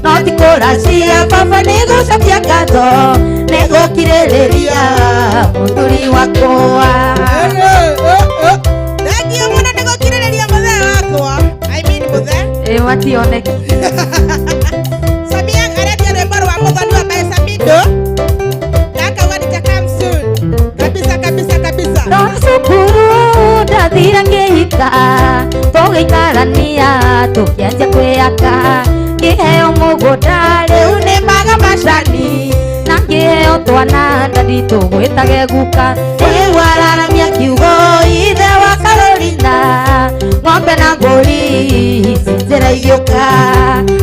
no ti kũracia baba nĩ gũcokia ngatho nĩ gũkirĩrĩria mũthuri wakwa. Thengiũ mũno nĩ gũkirĩrĩria mũthee wakwa. I mean mũthee. Ĩ mationeki. Samia aretia rwĩmbo rwa mũthoni wa Mae Samido na akauga nita come soon. Kabisa kabisa kabisa. Ndona cukuru ndathire ngĩhika tũgĩikarania tũkĩanjia kwĩyaka Ngĩheo mũgũnda rĩu nĩmaga macani na ngĩheo twana ndadi tũgwĩtage guka. Rĩu araramia kiugo ithe wa Carolina ng'ombe na mbũri ici njĩra igĩũka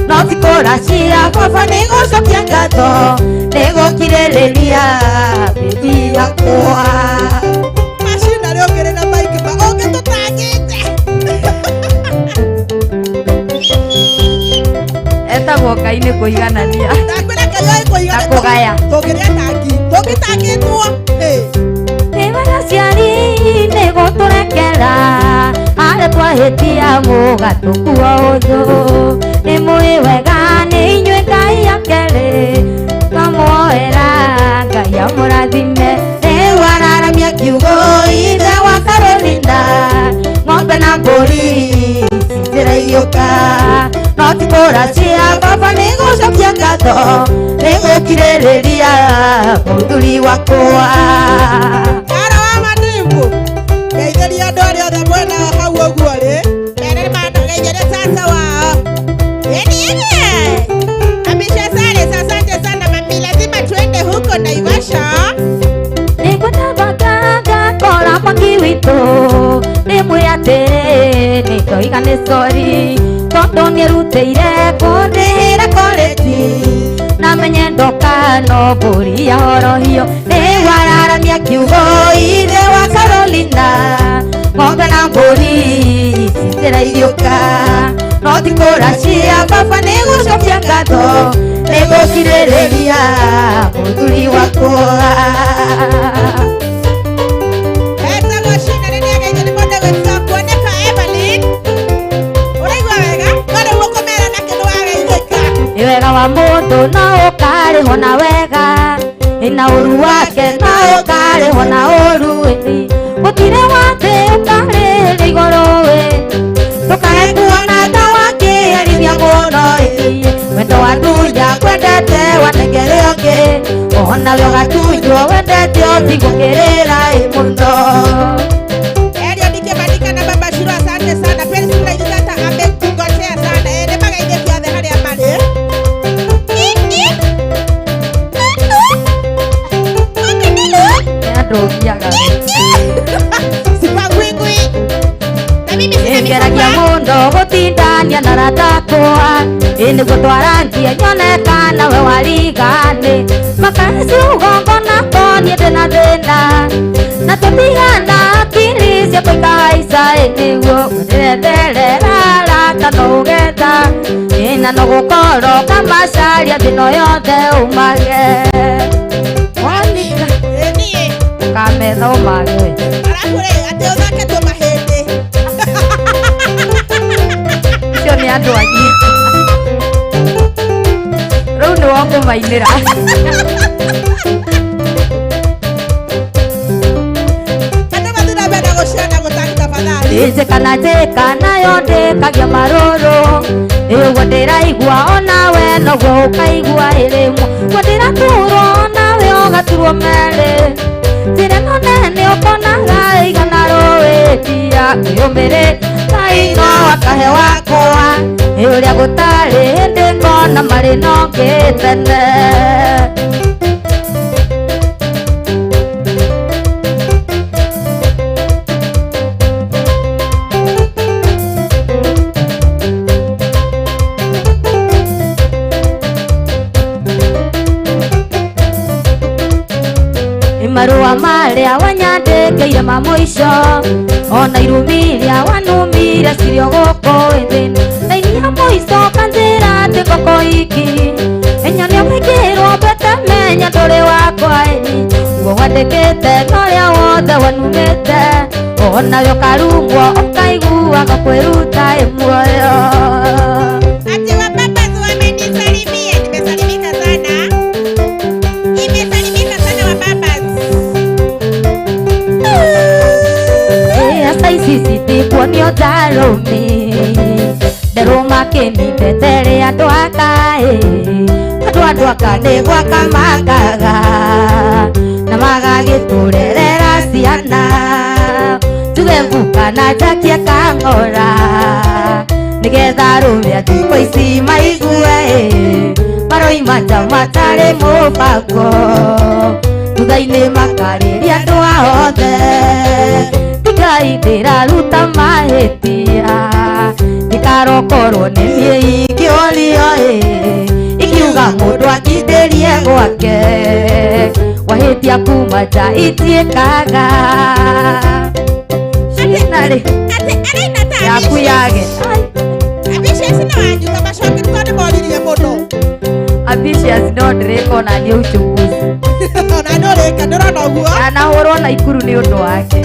no ti kũracia baba nĩ gũcokia ngatho nĩ gũkirĩrĩria bĩbi yakwa. Macina rĩ ũngĩrĩ na maiki ma ũngĩtũtangĩte. Etagwo Ngai nĩ kũiganania. Ndakwĩra Ngai oĩ kũigana. Na kũgaya. Tũngĩrĩa tangi tũngĩtangĩtwo. Nĩwe aciari nĩ gũtũrekera arĩa twahĩtia mũgatũkua ũthũ nĩ mũĩ wega nĩ inyuĩ Ngai akerĩ twamuoera Ngai amũrathime. Rĩu araramia kiugo ithe wa Carolina ng'ombe na mbũri ici njĩra igĩũka no ti kũracia baba nĩ gũcokia ngatho nĩ gũkirĩrĩria mũthuri wakwa. Kara wa manimbu ngeithĩria andũ arĩa othe mwena hau ũguo rĩ mbere nĩmangeithĩria tata wao. Amisha sare, asante sana mami, lazima tuende huko Naivasha. Nĩngũtabanga ngakora mwaki witũ ndĩmwĩre atĩrĩ nĩndoiga nĩ sorry tondũ nĩerutĩire kũndĩhĩra korĩnji na menye ndoka no mbũri ya horohio. Rĩu araramia kiugo ithe wa Carolina ng'ombe na mbũri ici njĩra igĩũka no ti kũracia baba nĩ gũcokia ngatho nĩ gũkirĩrĩria mũthuri wakwa. Etagwo Cina nĩ nĩageithio nĩ mũndũ ũgwĩtwo Kuoneka Evelyn. Ũraigua wega? No rĩu ũkũmera na kĩndũ wageithĩka. Nĩ wega wa mũndũ no ũkarĩhwo na wega na ũru wake no ũkarĩhwo na ũru ĩni gũtirĩ watĩ ũkarĩrĩ igũrũ ĩ ndũkae kuona ta wakĩarithia mũno ĩ wendo watunya kwendete wanengere ũngĩ onawe ũgatunywo wendete ũtigũkĩrĩra ĩ mũno. Elio nikibandika na baba Shiro, asante sana. Felix Mulaigata amekugotea sana. Nĩmageithĩke othe harĩa marĩ. Nĩ andũ ũgiaga. Sipangwingwi. Na mimi sina Ngeragia mifupa. mũno gũtindania na arata akwa ĩ nĩguo twarangie nyone kana we warigani makae ciugo ngona niĩ ndĩna thĩna na tũtigana akili ciakwa ikahaica ĩ nĩguo ndĩretherera arata no ũgetha ĩ na no gũkorwo kamacaria thĩno yothe ũmage wanika Ĩ niĩ. ũkametha ũmage we. Arabu rĩ atĩ ũthake tũmahĩndĩ. Acio nĩ andũ anyu rĩu nĩ wokũmainĩra. Andũ mathiĩ na mbere na gũshare na gũtag tafadhali. Njĩka na njĩka nayo ndĩkagia marũrũ ũguo ndĩraigua onawe noguo ũkaigua ĩrĩmwe guo ndĩraturwo onawe ũgaturwo merĩ njĩra ĩno nene ũkonaga ĩigana rũĩ ndia kwĩyũmĩrĩ Ngai no akahe wakwa ĩ ũrĩa gũtarĩ hĩndĩ ngona marĩ no ngĩtene. Marũa marĩa wanyandĩkĩire ma mũico ona irumi iria wanumire cirĩ o gũkũ thĩ na inia mũico kanjĩra atĩ ngoko iki ĩnyonia wĩkĩrwo mbete menya ndũrĩ wakwa ĩni guo wandĩkĩte na ũrĩa wothe wanumĩte onawe ũkarumwo ũkaiguaga kwĩruta ĩ muoyo. Ati wababas wamenisalimia, nimesalimika sana. Imesalimika sana wababas. Asa ici citikuonio ndarũmi nderũma kĩnindete andũ aka ĩ tondũ andũ aka nĩ gwaka makaga na magagĩtũrerera ciana njuge mbuka na njakie kang'ora Nĩgetha arũme a thikũ ici maigue maroima ta matarĩ mũbango thutha-inĩ makarĩria andũ othe tigai ndĩraruta mahĩtia ndikarokorwo nĩ niĩ ingĩũrio ikiuga mũndũ akindĩrie gwake wahĩtia kuma nja itiĩkaga cinarĩ yaku yage Ambitious nĩ wanyu macokeru tondũ moririe mũno. Ambitious no ndĩrĩka ona niĩ uchunguzi Ona nĩ ũrĩka ndũrona ũguo. Ndanahũrwo na ikuru nĩ ũndũ wake.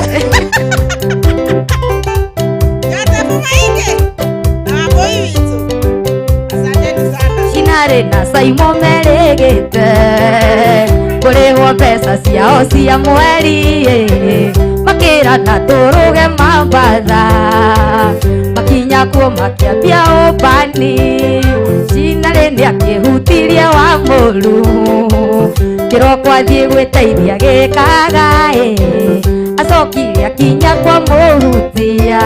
Joseph Maingi na Wambui witũ. Asanteni sana. Cinarĩ na Simon merĩgĩte kũrĩhwo mbeca ciao cia mweri makĩrana tũrũge Mambatha makinya kuo makĩambia ũmbani Cinarĩ nĩakĩhutirie wa mũru kĩroko athiĩ gwĩteithia gĩkaga acokire akinya kwa mũhutia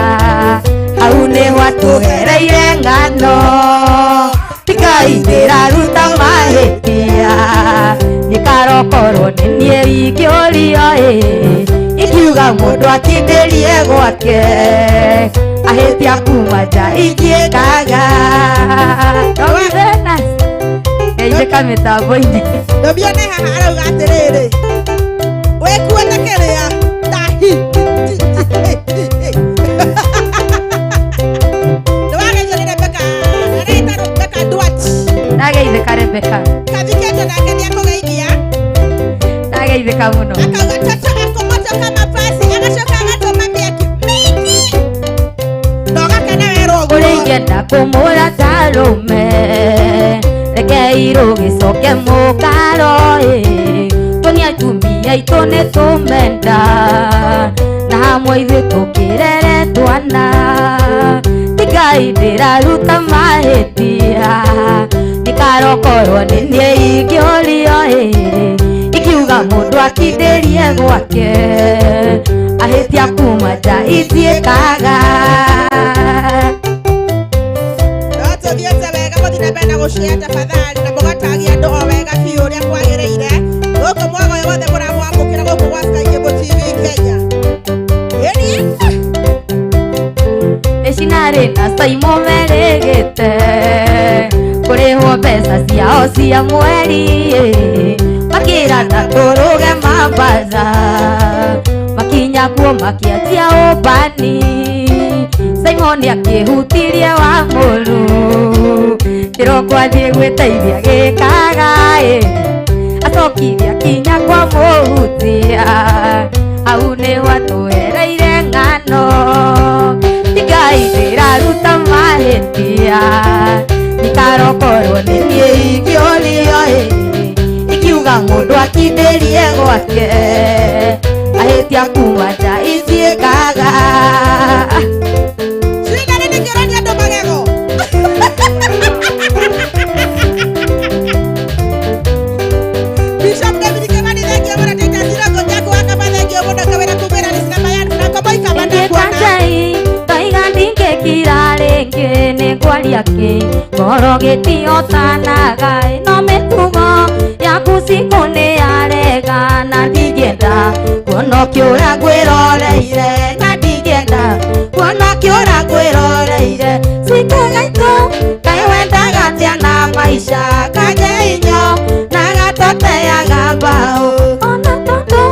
hau nĩho atũhereire ng'ano tigai ndĩraruta mahĩtia nĩkarokorwo nĩ niĩ ingĩũrio ikiuga mũndũ akindĩrie gwake ahĩtia kuma nja ingĩkaga geithĩka mĩtambo-inĩ. Ndũbione haha arauga atĩrĩrĩ wĩkuĩte kĩrĩa ta hi nĩwageithio nĩ Rebecca areta Rebecca Duarte. Ndageithĩka Rebecca. Kathikĩte nake nĩakũgeithia. Ndageithĩka mũno. Akauga toto akomoto kama pasi agacoka agatũma mĩaki mĩingĩ na ũgakena werwo ũguo. Ũrĩa ingĩenda kũmũra tarũme reke irũgĩcoke mũkaro tuonie atumia aitũ nĩ tũmenda na hamwe ithuĩ tũkĩrere twana tigai ndĩraruta mahĩtia ndikarokorwo nĩ niĩ ingĩũrio ikiuga mũndũ akindĩrie gwake ahĩtia kuma nja itiĩkaga. No tũthiĩte wega mũthiĩ na mbere na gũshare tafadhali na mũgatagia andũ o wega biũ ũrĩa kwagĩrĩire gũkũ mwaga ũyũ wothe mũramwamũkĩra gũkũ gwa Sky Cable TV Kenya. Ĩni Cinarĩ na Simon merĩgĩte kũrĩhwo mbeca ciao cia mweri makĩrana tũrũge Mambatha makinya kuo makĩanjia ũmbani Simon nĩakĩhutirie wa mũru kĩroko athiĩ gwĩteithia gĩkaga acokire akinya kwa mũhutia hau nĩho atũhereire ng'ano tigai ndĩraruta mahĩtia ndikarokorwo nĩ niĩ ingĩũrio ikiuga mũndũ akindĩrie gwake ahĩtia kuma nja itiĩkaga. Cinarĩ nĩkĩronia andũ magego. Bishop David Kimani thengiũ mũno Titus Iroko Jack wa Kaba thengiũ mũno kawĩra kumĩra Liz Mayan Franco Moikaba ndakuona. Ndaiga ndingĩkira rĩngĩ nĩ ngwaria kĩ ngoro gĩtiotanaga ĩno mĩtugo yaku cikũ nĩ yarega na ndingĩenda kuona ũkĩũra ngwĩroreire na ndingĩenda kuona ũkĩũra ngwĩroreire cikũ gaitũ kaĩ wendaga atĩa na maica kanye inyo na gatoteaga mbaũ ona tondũ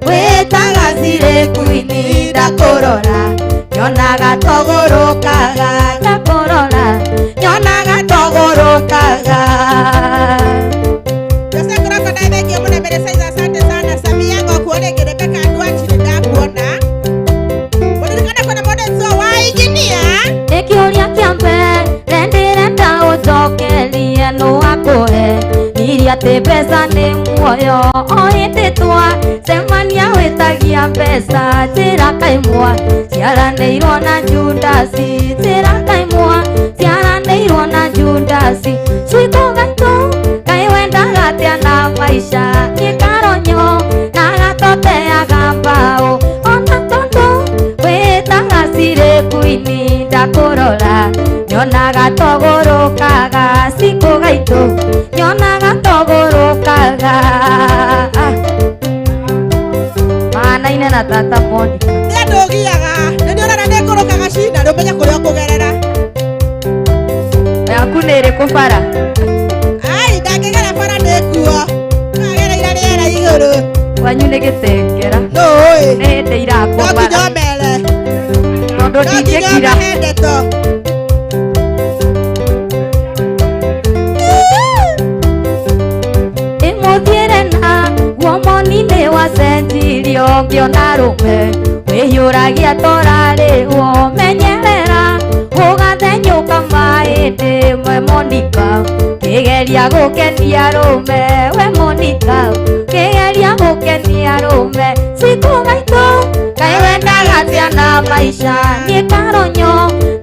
wĩtaga cirĩ kuini ndakũrora nyonaga togũrũkaga ndakũrora nyonaga togũrũkaga. Jose Kũroko nawe thengiũ mũno Mary Size asante sana Samia ngũkuo rĩngĩ Rebecca Duarte nĩndakuona. Mũririkane kwĩna mũndũ ũcio wa engineer. Nĩ kĩũria kĩa mbere ndĩrenda ũnjokerie nũ akũhe iria atĩ mbeca nĩ muoyo o hĩndĩ twacemania wĩtagia mbeca njĩra kaimwa ciaranĩirwo na Judasi njĩra kaimwa ciaranĩirwo na Judasi ciiko gaitũ kaĩ wendaga atĩa na maica gĩkaronyo na gatoteaga mbaũ ona tondũ wĩtaga cirĩ kuini ndakũrora Nyonaga togũrũkaga cikũ gaitũ, nyonaga togũrũkaga. Manaine na tata Monica. Nĩ andũ ũgiaga nĩ nĩ ũrona nĩ ngũrũkaga cina rĩ ũmenye kũrĩa ũkũgerera. Yaku nĩ ĩrĩkũ bara? Ai, ndangĩgera bara nĩ nguo agereire rĩera igũrũ. Kwanyu nĩ gĩtengera. Nũ ũĩ? Nĩ hĩndĩ irakwo No nginya bara. ũmere. Tondũ No nginya ndingĩkira. ũmahe ndeto. Ĩmũthiĩre na guomoni-inĩ wacenjirio ngĩona rũme wĩhiũragia torarĩhwo menyerera ũgathenyũka mahĩndĩ we Monica kĩgeria gũkenia rũme we Monica kĩgeria gũkenia rũme cikũ gaitũ kaĩ wendaga atĩa na maica niĩ karonyo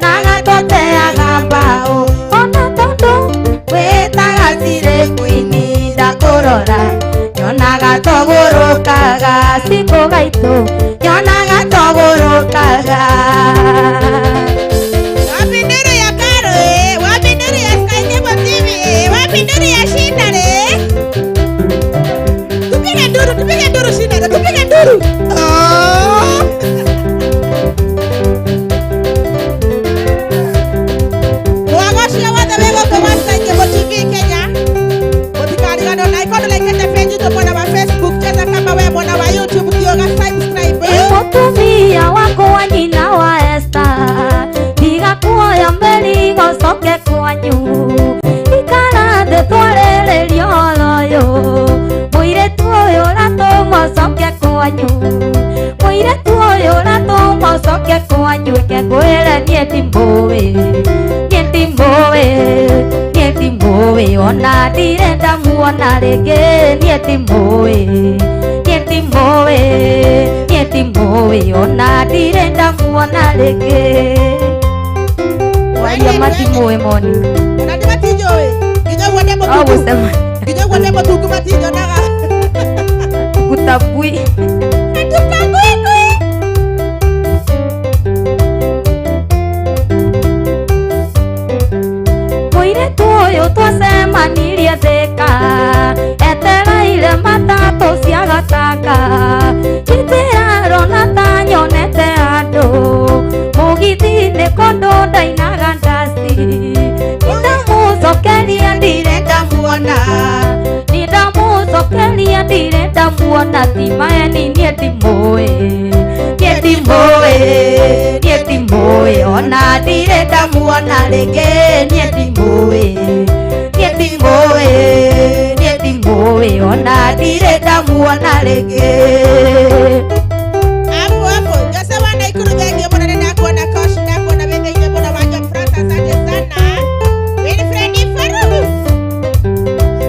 na gatoteaga mbaũ ona tondũ wĩtaga cirĩ kuini ndakũrora nyonaga togũrũkaga cikũ gaitũ nyonaga togũrũkaga. Wapi nduru ya Karo eh? Wapi nduru ya Sky Cable TV eh? Wapi nduru ya Shina eh? Tupige nduru, tupige nduru Shina, tupige nduru. Oh. Mwago ũcio wothe wĩ gũkũ wa Sky Cable TV Kenya. Mũtikariganĩrwo na ikorwo ndũraikĩte page itũ mwena wa Facebook, cheza kama we mwena wa YouTube kioga subscribe. Ĩ mũtumia wakwa nyina wa Esther tiga kuoya mĩrigo coke kwanyu ikara thĩ twarĩrĩrie ũhoro ũyũ mũirĩtu ũyũ ũratũma ũcoke kwanyu mũirĩtu ũyũ ũratũma ũcoke kwanyu reke ngwĩre niĩ ndimũĩ niĩ ndimũĩ niĩ ndimũĩ ona ndirenda muona rĩngĩ niĩ ndimũĩ niĩ ndimũĩ niĩ ndimũĩ ona ndirenda muona rĩngĩ. Waria matimũĩ Monica. Ona ndi matinjũĩ. Nginya ũguo ndĩ No mũtungu. gũcema Nginya ũguo ndĩ mũtungu matinjonaga. Kutabui. Tukangui. Mũirĩtu ũyũ twacemanirie Thĩka etereire matatũ cia gataka itirarona ta nyonete andũ mũgithi-inĩ kũndũ ndainaga ndasti nindamũcokeria ndirenda muona nindamũcokeria ndirenda muona ti maeni niĩ ndimũĩ niĩ ndimũĩ niĩ ndimũĩ ona ndirenda muona rĩngĩ niĩ ndimũĩ niĩ ndimũĩ niĩ ndimũĩ ona ndirenda muona rĩngĩ. Hapo hapo Jose wa Naikuru, thengiũ mũno nĩ ndakuona Kosh, ndakuona wĩ thĩinĩ mũno wa John Francis, asante sana. Wilfred Farugu.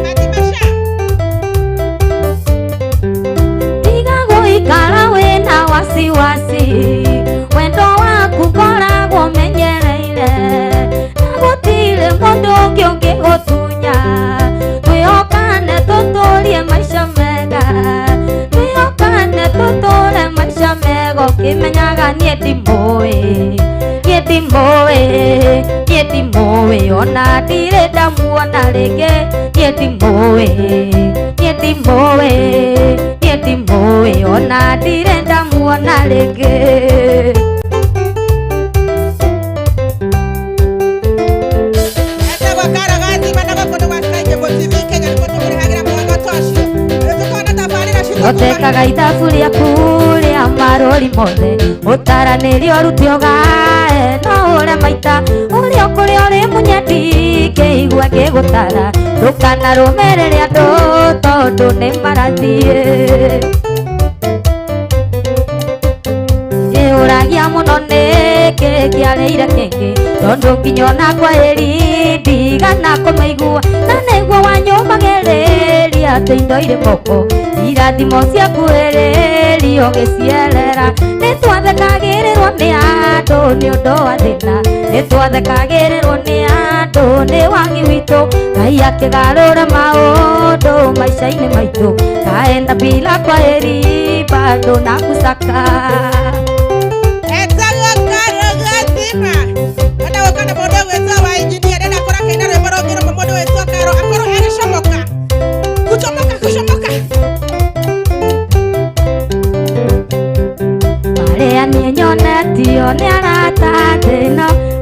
Fatima Shah. Tiga gũikara wĩna wasiwasi wendo waku ngoragwo menyereire na gũtirĩ mũndũ ũngĩ ũngĩgũtunya twĩhokane tũtũrie maica mega twĩhokane tũtũre maica mega ũkĩmenyaga niĩ ndimũĩ niĩ ndimũĩ niĩ ndimũĩ ona ndirĩ ndamuona rĩngĩ niĩ ndimũĩ niĩ ndimũĩ niĩ ndimũĩ ona ndirĩ ndamuona rĩngĩ. Etagwo Karo Gathima na gũkũ nĩ gwa Sky Cable TV Kenya nĩkuo tũkũrehagĩra mũbango ta ũcio. Rĩu tũkona tabarĩra citũ kuma Thondekaga ithabu rĩaku rĩa marũri mothe ũtaranĩrie ũrute ũgae no ũre maita ũrĩa ũkũrĩa ũrĩ mũnyendi kĩigua ngĩgũtara ndũkanarũmĩrĩre andũ tondũ nĩ marathiĩ Njĩũragia mũno nĩkĩ kĩarĩire kĩngĩ tondũ nginya ona kwahĩri ndigana kũmĩigua na nĩguo wanyũmagĩrĩria atĩ indo irĩ moko irathimo ciakuhĩrĩrio gĩcierera nĩ twathekagĩrĩrwo nĩ andũ nĩ ũndũ wa thĩna nĩ twathekagĩrĩrwo nĩ andũ nĩ wagi witũ Ngai akĩgarũra maũndũ maica-inĩ maitũ kaenda bila kwaheri bado nakusaka. Etagwo Karo Gathima. Ona gũka na mũndũ ũgwĩtwo wa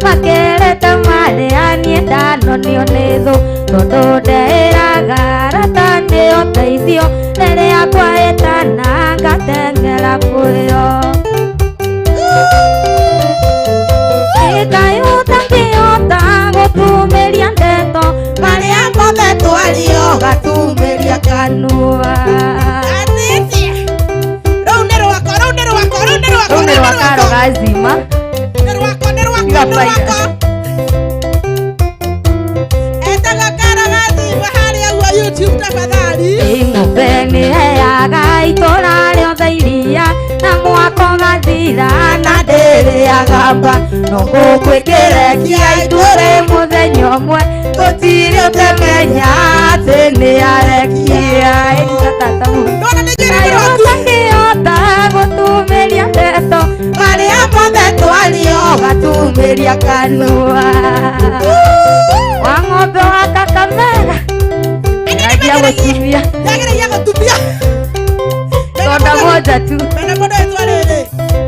Makerete marĩa niĩ ndanonio nĩ thũ tondũ ndeĩraga arata nĩ ũteithio rĩrĩa kwahĩtana ngateng'era kũrĩo. Kaĩ ũtangĩhota gũtumĩria ndeto marĩa mothe twario ũgatumĩria kanua. Rũu nĩ rwakwa, rũu nĩ rwakwa, rũu nĩ rwakwa, Rũu nĩ rwa Karo Gazima. Nĩ rwakwa, nĩ rwakwa, nĩ rwakwa. Etaga Karo Gazima harĩa ũguo YouTube tafadhali. Ng'ombe nĩ heaga itũra rĩothe iria na mwaka ũgathira na ndĩrĩaga mba no gũkwĩkĩrekia itũre mũthenya ũmwe gũtirĩ ũtamenya atĩ nĩ arekia. Kaĩ ũtangĩhota gũtumĩria ndeto marĩa mothe twario ũgatumĩria kanua. Wa ng'ombe wa Kakamega geragia gũtumia. Ndageragia gũtumia. Tonda moja tu. Mena mũndũ wĩtwo rĩrĩ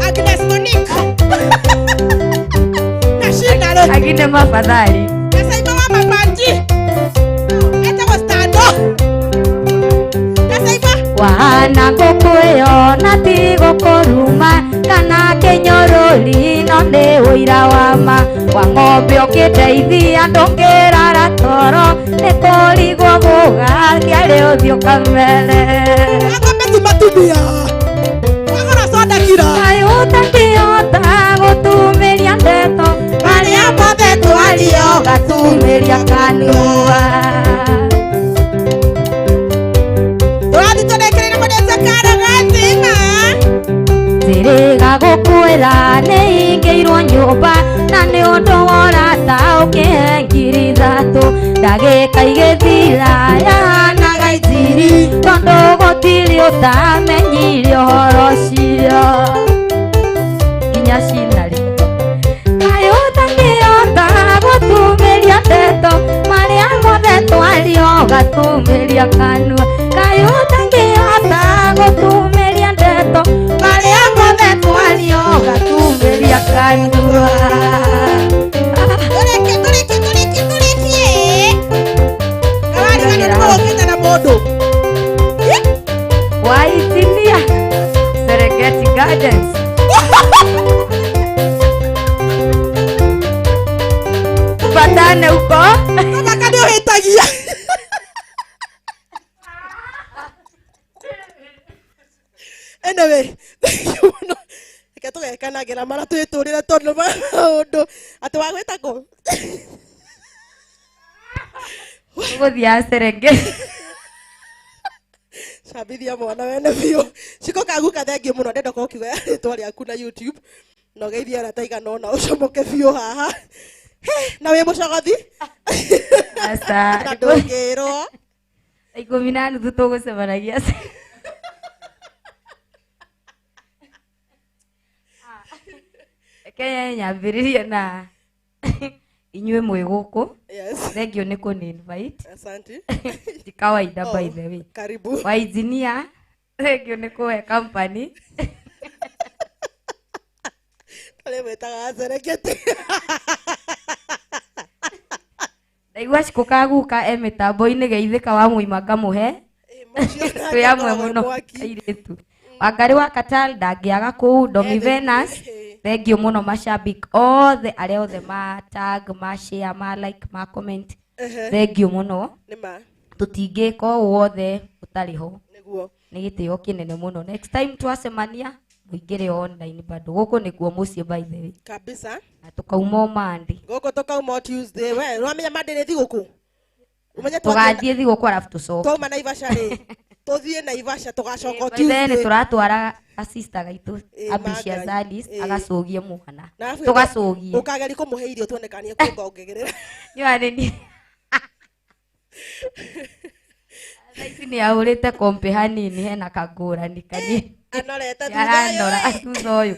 Agnes Monique. Na Shina rĩ. Agine mafadhali. Na Saima wa Mapanji. Etagwo Stando. Na Saima. Wana ngũkũ ĩyo na ti gũkũruma kana kĩnyũrũri no nĩ ũira wa ma wa ng'ombe ũkĩndeithia ndũngĩrara toro nĩ kũrigwo mũgakĩarĩ ũthiũ kamere. Ng'ombe ti matumia. Wagũra soda kira. Kaĩ ũtangĩhota gũtumĩria ndeto marĩa mothe twario ũgatumĩria kanua. Tũrathiĩ tũrekereire mũndũ Karo Gazima. Njĩrĩga gũkwĩra nĩ ingĩirwo nyũmba na nĩ ũndũ wa ũrata ũkĩhe 3,000 ndagĩka igĩthira yahanaga injiri tondũ gũtirĩ ũtamenyire ũhoro ũcio nginya cinarĩ. Kaĩ ũtangĩhota gũtumĩria ndeto marĩa mothe twario ũgatumĩria kanua. Kaĩ ũtangĩhota gũtumĩria ndeto marĩa mothe twario ũgatumĩria kanua. Tũrĩkie, tũrĩkie, tũrĩkie, tũrĩkie. Kawariganĩrwo nĩ gũkĩte na mũndũ. Waitinia Serengeti Gardens. Tupatane huko. Thamaka nĩ ũhĩtagia. Anyway, thank you mũno. Reke tũgekanagĩra mara twĩtũrĩre tondũ maũndũ atĩ wagwĩta kũ? Tũgũthiaga Serengeti. Cambithia mwana wene biũ. Ciko kaguka thengiũ mũno ndenda ũkorwo ũkiuga rĩtwa rĩaku na YouTube na ũgeithie arata aigana ũna ũcomoke biũ haha. He, na wĩ mũcogothi? Aca. Na ndũngĩrwo. 10:30 tũgũcemanagia. Kenya nyambĩrĩrie na inyuĩ mwĩ gũkũ. Yes. Thengiũ nĩ kũni invite. Asante. Ti kawaida Oh, by the way. Karibu. Wa engineer thengiũ nĩ kũhe company. Arĩa mwĩtaga Serengeti. Ndaigua Shiko kaguka e mĩtambo-inĩ geithĩka wa mũima ngamũhe. Twĩ amwe mũno airĩtu. Wangarĩ wa Qatar ndangĩaga kũu Domi Venus. Thengiũ mũno mashabiki othe arĩa othe ma tag, ma share, ma like, ma comment. Thengiũ mũno. Nĩ ma. Tũtingĩka ũũ wothe ũtarĩ ho. Nĩguo. Nĩ gĩtĩo kĩnene mũno. Next time twacemania mũingĩre online bado. Gũkũ nĩkuo mũciĩ by the way. Kabisa. Na tũkauma o Monday. Gũkũ tũkauma o Tuesday. We, nĩwamenya Monday nĩ thigũkũ? Ũmenye Tũgathiĩ thigũkũ arabu tũcoke. Twauma Naivasha rĩ. Tũthiĩ Naivasha tũgacoka o By the way, nĩ Tuesday. tũratwara asista gaitũ Abisha Margaret. Zalis agacũgie mwana. Na arabu Tũgacũgie. Ũkageria kũmũhe irio tuone kana nĩekũngongerera. Nĩũĩ nĩ Thaa ici nĩ ahũrĩte kombe hanini hena kangũrani kanini. Anorete thutha ũyũ. Aranora thutha ũyũ.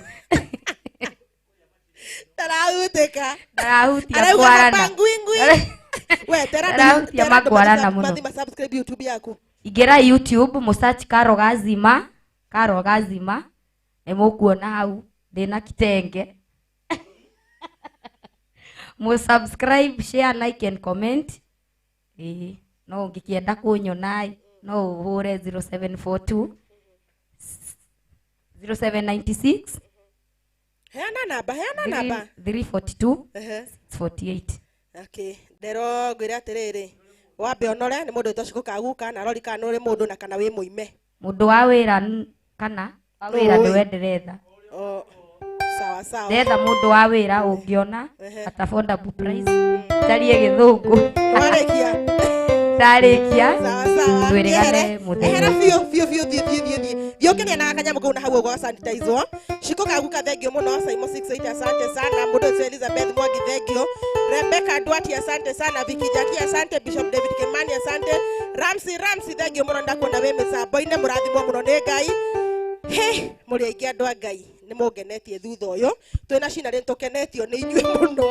Ndarahutĩka. Ndarahutia Arauga kwarana. hapa ngui ngui. We, tera Ndarahutia makwarana mũno. Mathi ma subscribe YouTube yaku. Ingĩra YouTube mũsearch Karo Gazima, Karo Gazima nĩ mũkuona hau ndĩna kitenge. Mu subscribe, share, like and comment. Ĩĩ, no ũngĩkĩenda kũnyona ĩ, no ũhũre 0742 0796 Heana namba, heana namba. 342 Ehe. 48. Okay, ndero ngwĩre atĩrĩrĩ, wambe ũnore nĩ mũndũ wĩtwo Shiko Kaguka na arori kana nĩ ũrĩ mũndũ na kana wĩ mũime. Mũndũ wa wĩra kana wa wĩra Oi. nĩwe ndĩretha. Oh, sawa sawa. Ndetha mũndũ wa wĩra ũngĩona Ehe. at affordable price. Njarie gĩthũngũ. Warĩkia. Ndarĩkia. Sawa sawa. Twĩrĩgane Ehere, mũthenya. ehera biũ biũ biũ, thiĩ thiĩ thiĩ thiĩ. Thiĩ ũkĩrĩa na kanyamũ kau na hau ũguo sanitize. Shiko Kaguka thengio mũno, Saimo 68 asante sana, mũndũ ũcio Elizabeth Mwangi thengio, Rebecca Duarte asante sana, Vicky Jackie asante, Bishop David Kimani asante, Ramsey Ramsey thengio mũno, ndakuona wĩ mĩtambo-inĩ, mũrathimwo mũno nĩ Ngai. He, mũrĩ aingĩ andũ a Ngai nĩ mũngenetie thutha ũyũ twĩna cinarĩ nĩtũkenetio nĩ inyuĩ mũno,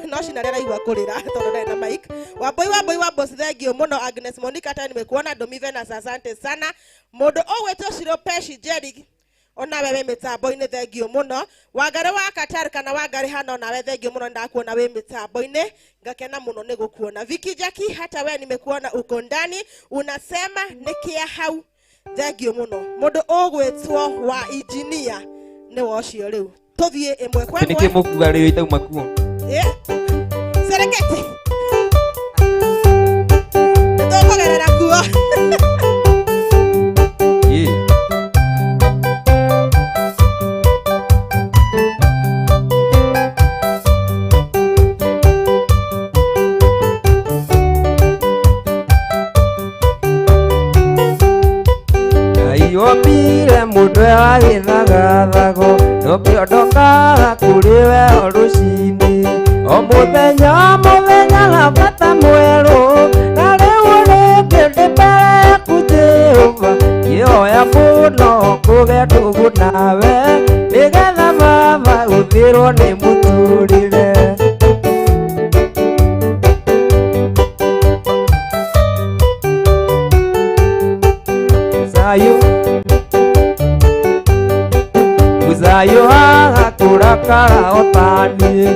no cinarĩ araigua kũrĩra tondũ ndarĩ na mic. Wambui Wambui wa Boss thengio mũno, Agnes Monica hata nimekuona, Domi Venus asante sana, mũndũ ũgwĩtwo Shiro Peshi Jerry onawe wĩ mĩtambo-inĩ thengio mũno, Wangari wa Qatar kana Wangari hana onawe thengio mũno, ndakuona wĩ mĩtambo-inĩ ngakena mũno nĩ gũkuona. Vicky Jackie hata we nimekuona uko ndani unasema nĩkĩa hau, thengio mũno. Mũndũ ũgwĩtwo wa engineer nĩ wocio rĩu tũthiĩ ĩmwe kwa Nĩkĩ ĩmwe. mũkuga rĩu itauma kuo? Eh? Serengeti nĩtũkũgerera kuo. Yeah. Ngai ombire mũndũ e wa gĩthagathago, ndũkĩondokaga kũrĩ we o rũcinĩ, o mũthenya o mũthenya na bata mwerũ, na rĩu rĩngĩ ndĩ mbere yaku Jehova, ngĩhoya mũno kũgĩa ndũgũ nawe, nĩgetha baba gũthirwo nĩ mũtũrĩre. Muzayo Muzayo haha kũrakara o taniĩ,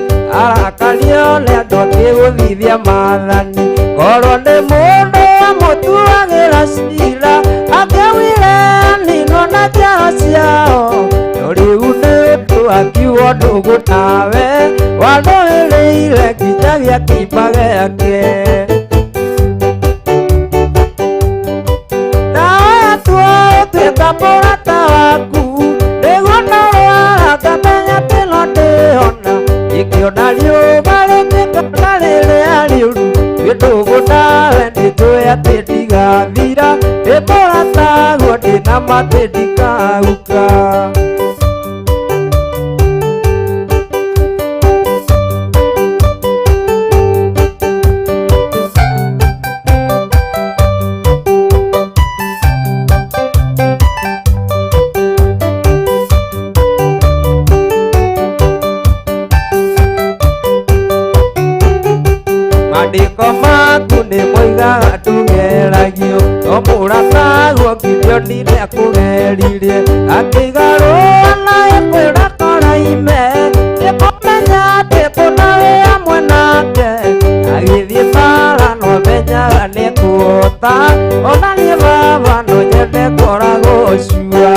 arakario nĩ andũ akĩgũthithia maathani, korwo nĩ mũndũ amũtuagĩra cira, angĩaugire ninwo na njara ciao, no rĩu nĩ ũndũ akiugo ndũgũ nawe, wanũĩrĩire nginyagia kĩimba gĩake. Tuĩka mũrata waku, nĩguo ndarwara ngamenya atĩ no ndĩhona, ingĩona riũa rĩngĩkona rĩrĩa rĩũru, twĩ ndũgũ nawe nĩnjũĩ atĩ ndigathira, ndĩ mũrataguo ndĩna ma atĩ ndikahuka. Mandĩko maku nĩ moigaga ndũgeragio, no mũrataguo Gideoni nĩakũgeririe, akĩgarũra na ĩkwĩra koraime, nĩkũmenya atĩ kũna wĩ hamwe nake, agĩthiĩ bara no amenyaga nĩekũhota, ona niĩ baba no nyende kũragwo cua.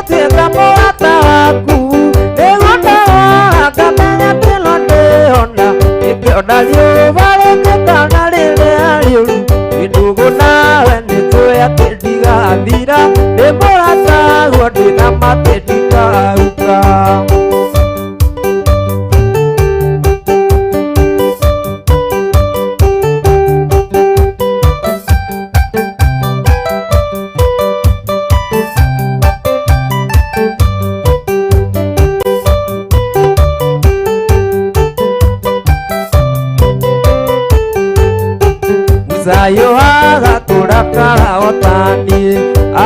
Tuĩka mũrata waku, nĩguo ndarora ngamenya atĩ no ndĩhona, ingĩona riũa rĩngĩkana rĩrĩa rĩũru, twĩ ndũgũ nawe nĩnjũĩ atĩ ndigathira, ndĩ mũrataguo ndĩna ma atĩ ndikahuka. Muzayo haha kũrakara o taniĩ,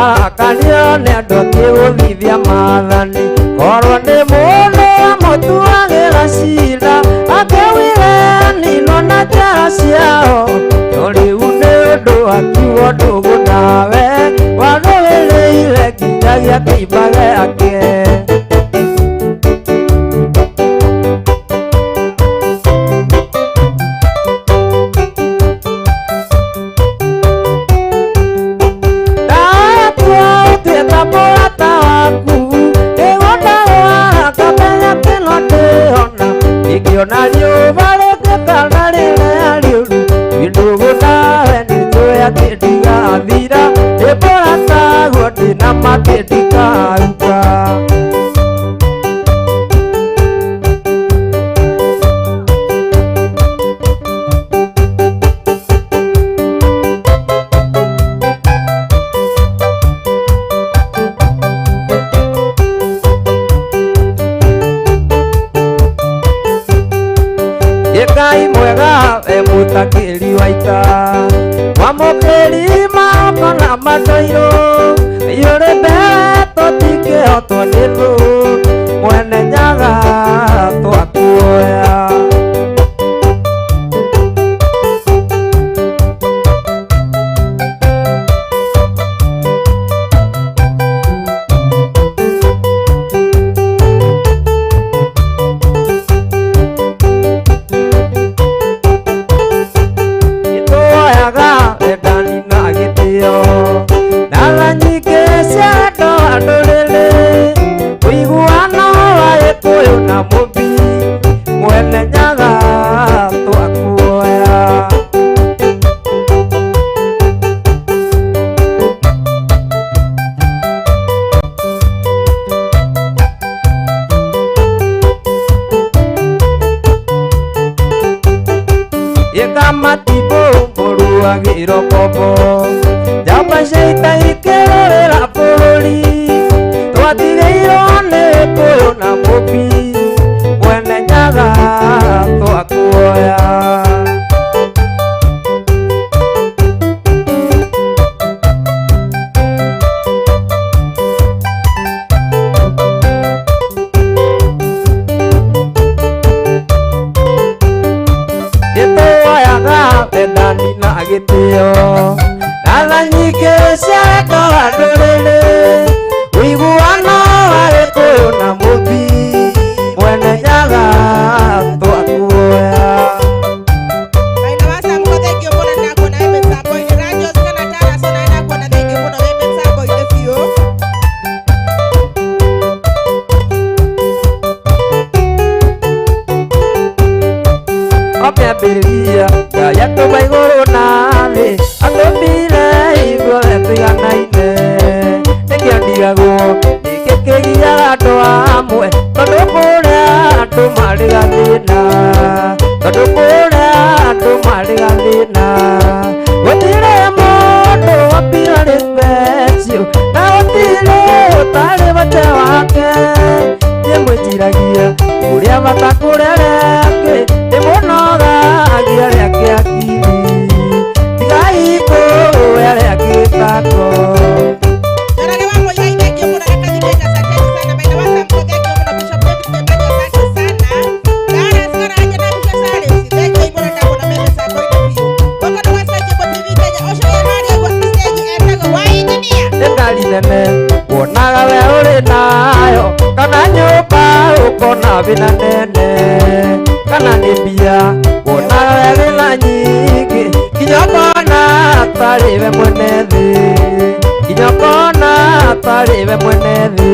arakario nĩ andũ akĩgũthithia maathani, korwo nĩ mũndũ amũtuagĩra cira, akĩaugire ninwo na njara ciao, no rĩu nĩ ũndũ akiugo ndũgũ nawe, wanũĩrĩire nginyagia kĩimba gĩake. Ona riũa rĩngĩkana rĩrĩa rĩũru, ndũgũ nawe nĩnjũĩ atĩ ndigathira. Ndĩ mũrataguo ndĩna ma atĩ ndikahuka. Ngai mwega we mũtakĩri wa ita, mwamũkĩri moko na matũirũ, iyũrĩ mbere tũtingĩhotwo nĩ thũ, mwene Nyaga twakuoya. Nĩtuoyaga wendani na gĩtĩo, na tha nyingĩ cia andũ a ndũrĩrĩ, ũiguano wa Gĩkũyũ na Mũmbi, mwene Nyaga twakuoya. Ĩkamatibũ mũruagĩro ngombo, njamba cia ita ikĩrũĩra bũrũri, twatigĩirwo nĩ Gĩkũyũ na Mũmbi, mwene Nyaga twakuoya. Nĩtuoyaga wendani na gĩtĩo, na tha nyingĩ cia andũ a ndũrĩrĩ, ũiguano wa Gĩkũyũ na Mũmbi, mwene Nyaga twakuoya. Maina wa Samuko thengiũ mũno nĩndakuona wĩ mĩtambo-inĩ. Rajos kana Taras ona nĩndakuona thengiũ mũno wĩ mĩtambo-inĩ biũ. Ũkĩambĩrĩria Ngai atũma igũrũ na thĩ, atũmbire ithuothe tũiganaine. Nĩkĩo ndigagwo nĩkĩ kĩgiaga andũ amwe, tondũ kũrĩa andũ marĩ gathĩna, tondũ kũrĩa andũ marĩ gathĩna. Gũtirĩ mũndũ wombirwo arĩ special, na gũtirĩ ũtarĩ bata wake. Niĩ mwĩciragia ũrĩa bata kũrĩ arĩa angĩ, nĩ mũnogagia arĩa angĩ akiri, tigai kũũĩ arĩa angĩ gĩtako. Njoroge wa Muigai thengiũ mũno na Kathimĩte asanteni sana. Maina wa Samuko thengiũ mũno. Bishop David Kembanyo asante sana. Taras Karanja na Bishop Cyrus thengiũ mũno ndakuona me mĩtambo-inĩ biũ. Gũkũ nĩ gwa Sky Cable TV Kenya. Ũcio wĩ harĩa ũguo stage etagwo wa engineer. Nĩ ngari nene wonaga we ũrĩ nayo, kana nyũmba ũkona wĩna nene, kana nĩ mbia wonaga we wĩna nyingĩ, nginya ũkona tarĩ we mwene thĩ, nginya ũkona tarĩ we mwene thĩ.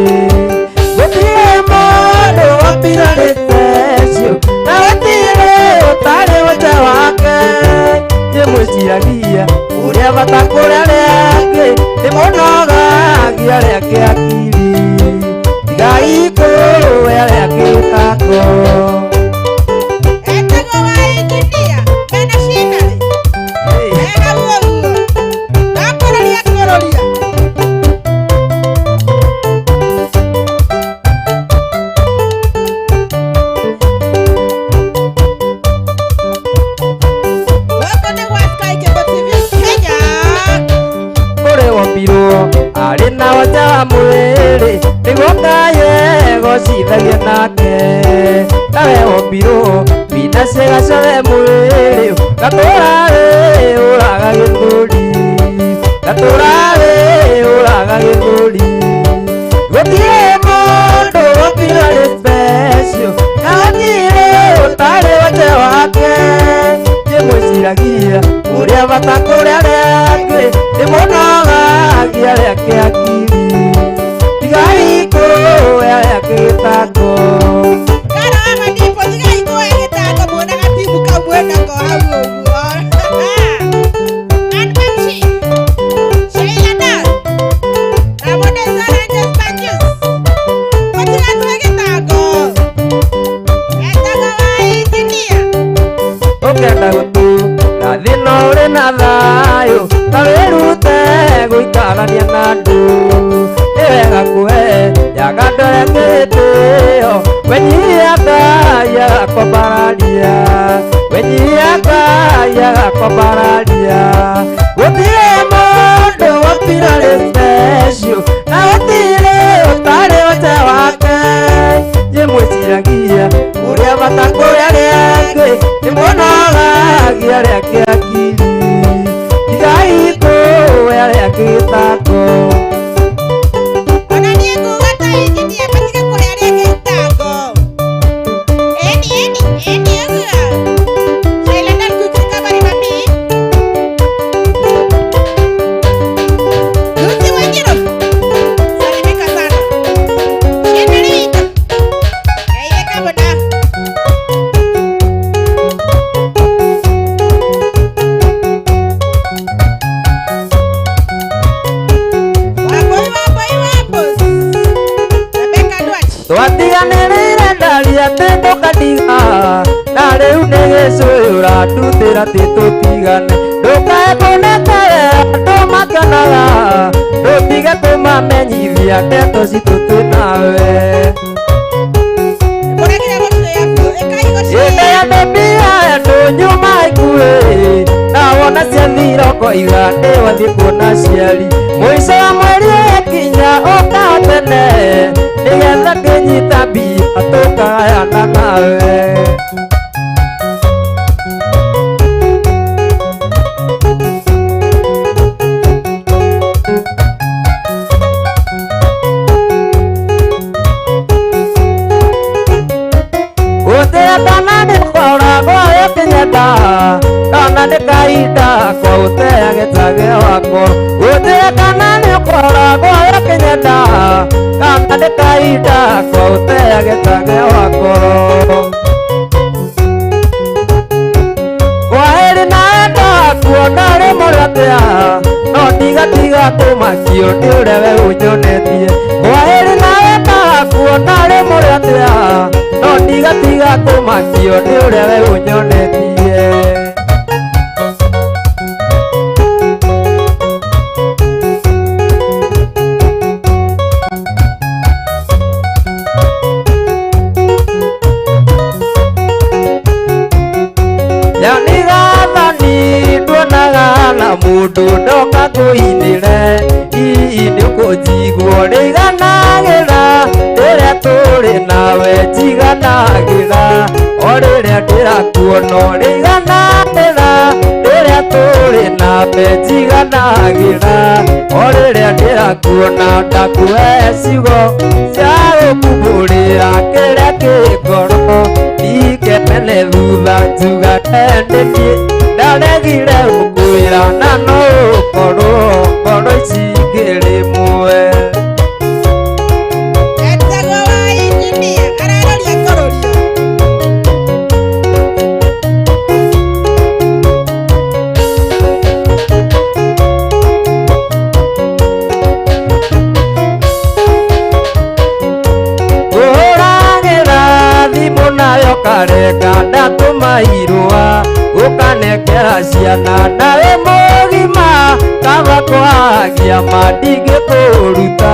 Gũtirĩ mũndũ wombirwo arĩ special, na gũtirĩ ũtarĩ wanja wake. Niĩ mwĩciragia ũrĩa bata kũrĩ arĩa angĩ, nĩ mũnogagia arĩa angĩ akiri, tigai kũũĩ arĩa angĩ gĩtako. Etagwo wa engineer mena cinarĩ. E hau ũguo. Ndakũrũria kũrũria. Gũkũ nĩ gwa Sky Cable TV Kenya. Kũrĩ wombirwo arĩ na wanja wa mwĩrĩ, nĩguo Ngai egocithagia nake. Nawe wombirwo wĩna ciĩga ciothe mwĩrĩ, gatũra wĩũraga gĩthũri, gatũra wĩũraga gĩthũri. Gũtirĩ mũndũ wombirwo arĩ special, na gũtirĩ ũtarĩ wanja wake. Niĩ mwĩciragia ũrĩa bata kũrĩ arĩa angĩ, nĩ mũnogagia arĩa angĩ akiri, tigai kũũĩ arĩa angĩ gĩtako. Karo wa Madipo tigai kũũĩ gĩtako. arĩa gĩtĩo wenyihia Ngai agakwambararia wenyihia Ngai agakwambararia gũtirĩ mũndũ wopira rĩ special na gũtirĩ ũtarĩ ũte wake njĩmwĩciragia ũrĩa bata kũrĩ arĩa angĩ nĩmuonogagia arĩa angĩ akiri tigai kũĩ arĩa angĩ gĩtango. Ona niĩ nguga ta injinia matige kũrĩa arĩa angĩ itango. Eni eni eni ũguo. Sheila Dal quick recovery mami. Lucy Wanjiru. Salimika sana. Shena Rita. Geithĩka mũno. Wambui Wambui Wambui. Rebecca Duach. Twatiganĩrĩire ndari atĩ ndũkandiga na rĩu nĩ gĩcũĩ ũrandutĩra atĩ tũtigane ndũkae kũnekere andũ makenaga ndũtige kũmamenyithia ndeto citũ twĩ nawe. Mũragire gũcũya biũ. Ĩkai gũcũya. Hĩndĩ ya ndũmbia andũ nyuma ikuĩ na wona ciathira ũkoiga nĩwathiĩ kuona aciari mũico wa mweri ũgĩkinya ũka tene nĩgetha ngĩnyita mbia tũkagayana nawe. Gũtirĩ kana nĩ ũkoragwo ũkĩnyenda kana nĩ kahinda kwa ũteage wakwa gũtirĩ kana nĩ ũkoragwo ũkĩnyenda kana nĩ kahinda kwa ũteage wakwa kwaheri na enda kuona rĩ mũrĩ atĩa no ndigatiga kũmakio nĩ ũrĩa we ũnyonetie kwaheri na enda kuona rĩ mũrĩ atĩa no ndigatiga kũmakio nĩ ũrĩa we ũnyonetie. Yanigathani nduonaga na mũndũ ndoka ngũinĩre hihi nĩ ũkũnjigua rĩiganagĩra rĩrĩa tũrĩ nawe njiganagĩra o rĩrĩa ndĩrakuona rĩiganagĩra rĩrĩa tũrĩ nawe njiganagĩra o rĩrĩa ndĩrakuona ndakuhe ciugo cia gũkumbũrĩra kĩrĩa kĩ ngoro ndikemene thutha njugage nĩ niĩ ndaregire gũkwĩra na no ũkorwo ngoro ici ngĩrĩ mwe. Etagwo wa injinia araroria kũrũrio. Ngũhũragĩra thimũ nayo karenga ndatũma irũa ũkanengera ciana nawe mũgima kaba kwagia ma ndingĩkũruta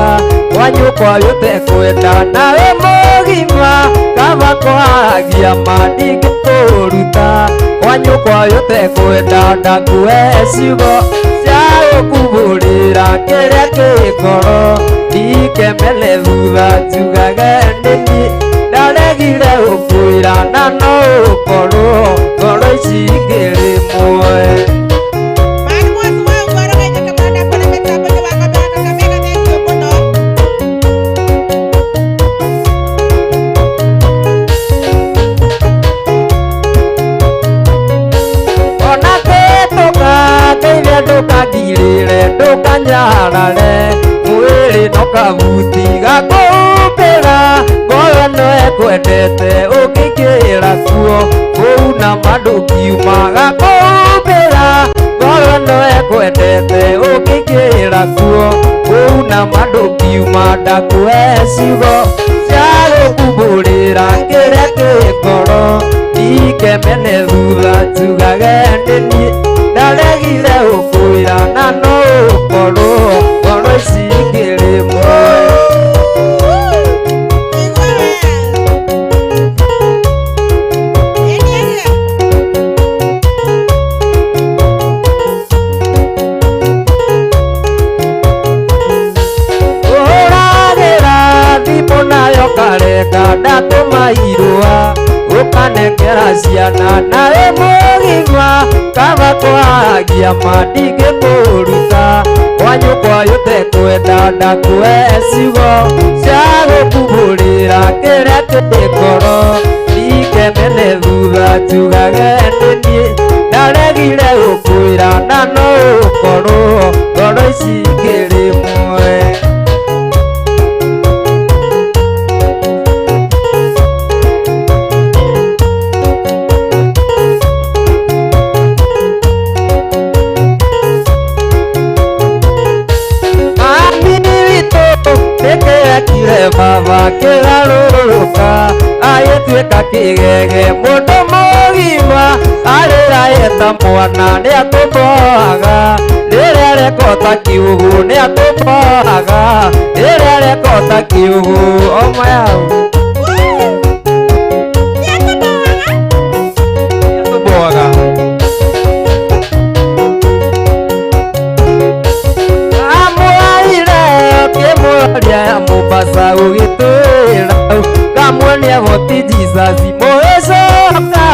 kwanyu kwayo ũtekwenda nawe mũgima kaba kwagia ma ndingĩkũruta kwanyu kwayo ũtekwenda ndakuhe ciugo cia gũkumbũrĩra kĩrĩa kĩ ngoro ndikemene thutha njugage nĩ niĩ ndaregire gũkwĩra na no ũkorwo ngoro ici ngĩrĩ mwe. Mark Mwasu wa Ugoro geithĩka mũno ndakuona mĩtambo-inĩ wa Ng'ombe Kakamega thengiũ mũno. Ona ngĩtũka ngeithia ndũkandirĩre ndũkanyarare mwĩrĩ no kabuti gakũhumbĩra ngoro ĩno ĩkwendete ũngĩingĩra kuo kũu na mandũkiuma gakũhumbĩra ngoro ĩno ĩkwendete ũngĩingĩra kuo kũu na mandũkiuma ndakuhe ciugo cia gũkumbũrĩra kĩrĩa kĩ ngoro ndikemene thutha njugage nĩ niĩ ndaregire gũkwĩra na no ũkorwo ngoro ici ngĩrĩ mwe. Ndateng'ereka ndatũma irũa ũkanengera ciana nawe mũgima kaba kwagia ma ndingĩkũruta kwanyũkwa ũtekwenda ndakue ciugo cia gũkumbũrĩra kĩrĩa kĩ ngoro ndikemene thutha njugage nĩ niĩ ndaregire gũkwĩra na no ũkorwo ngoro ici ikĩrĩ mwe. Nĩkĩrekire baba kĩgarũrũka agĩtuĩka kĩgege mũndũ mũgima arĩra eta mwana nĩatũmboaga rĩrĩa arekota kiugu nĩatũmboaga rĩrĩa arekota kiugu oma yao nĩatũmboaga kĩmũria ya Mombasa ũgĩtwĩra kamuonia hoti Jesus mũgĩcoka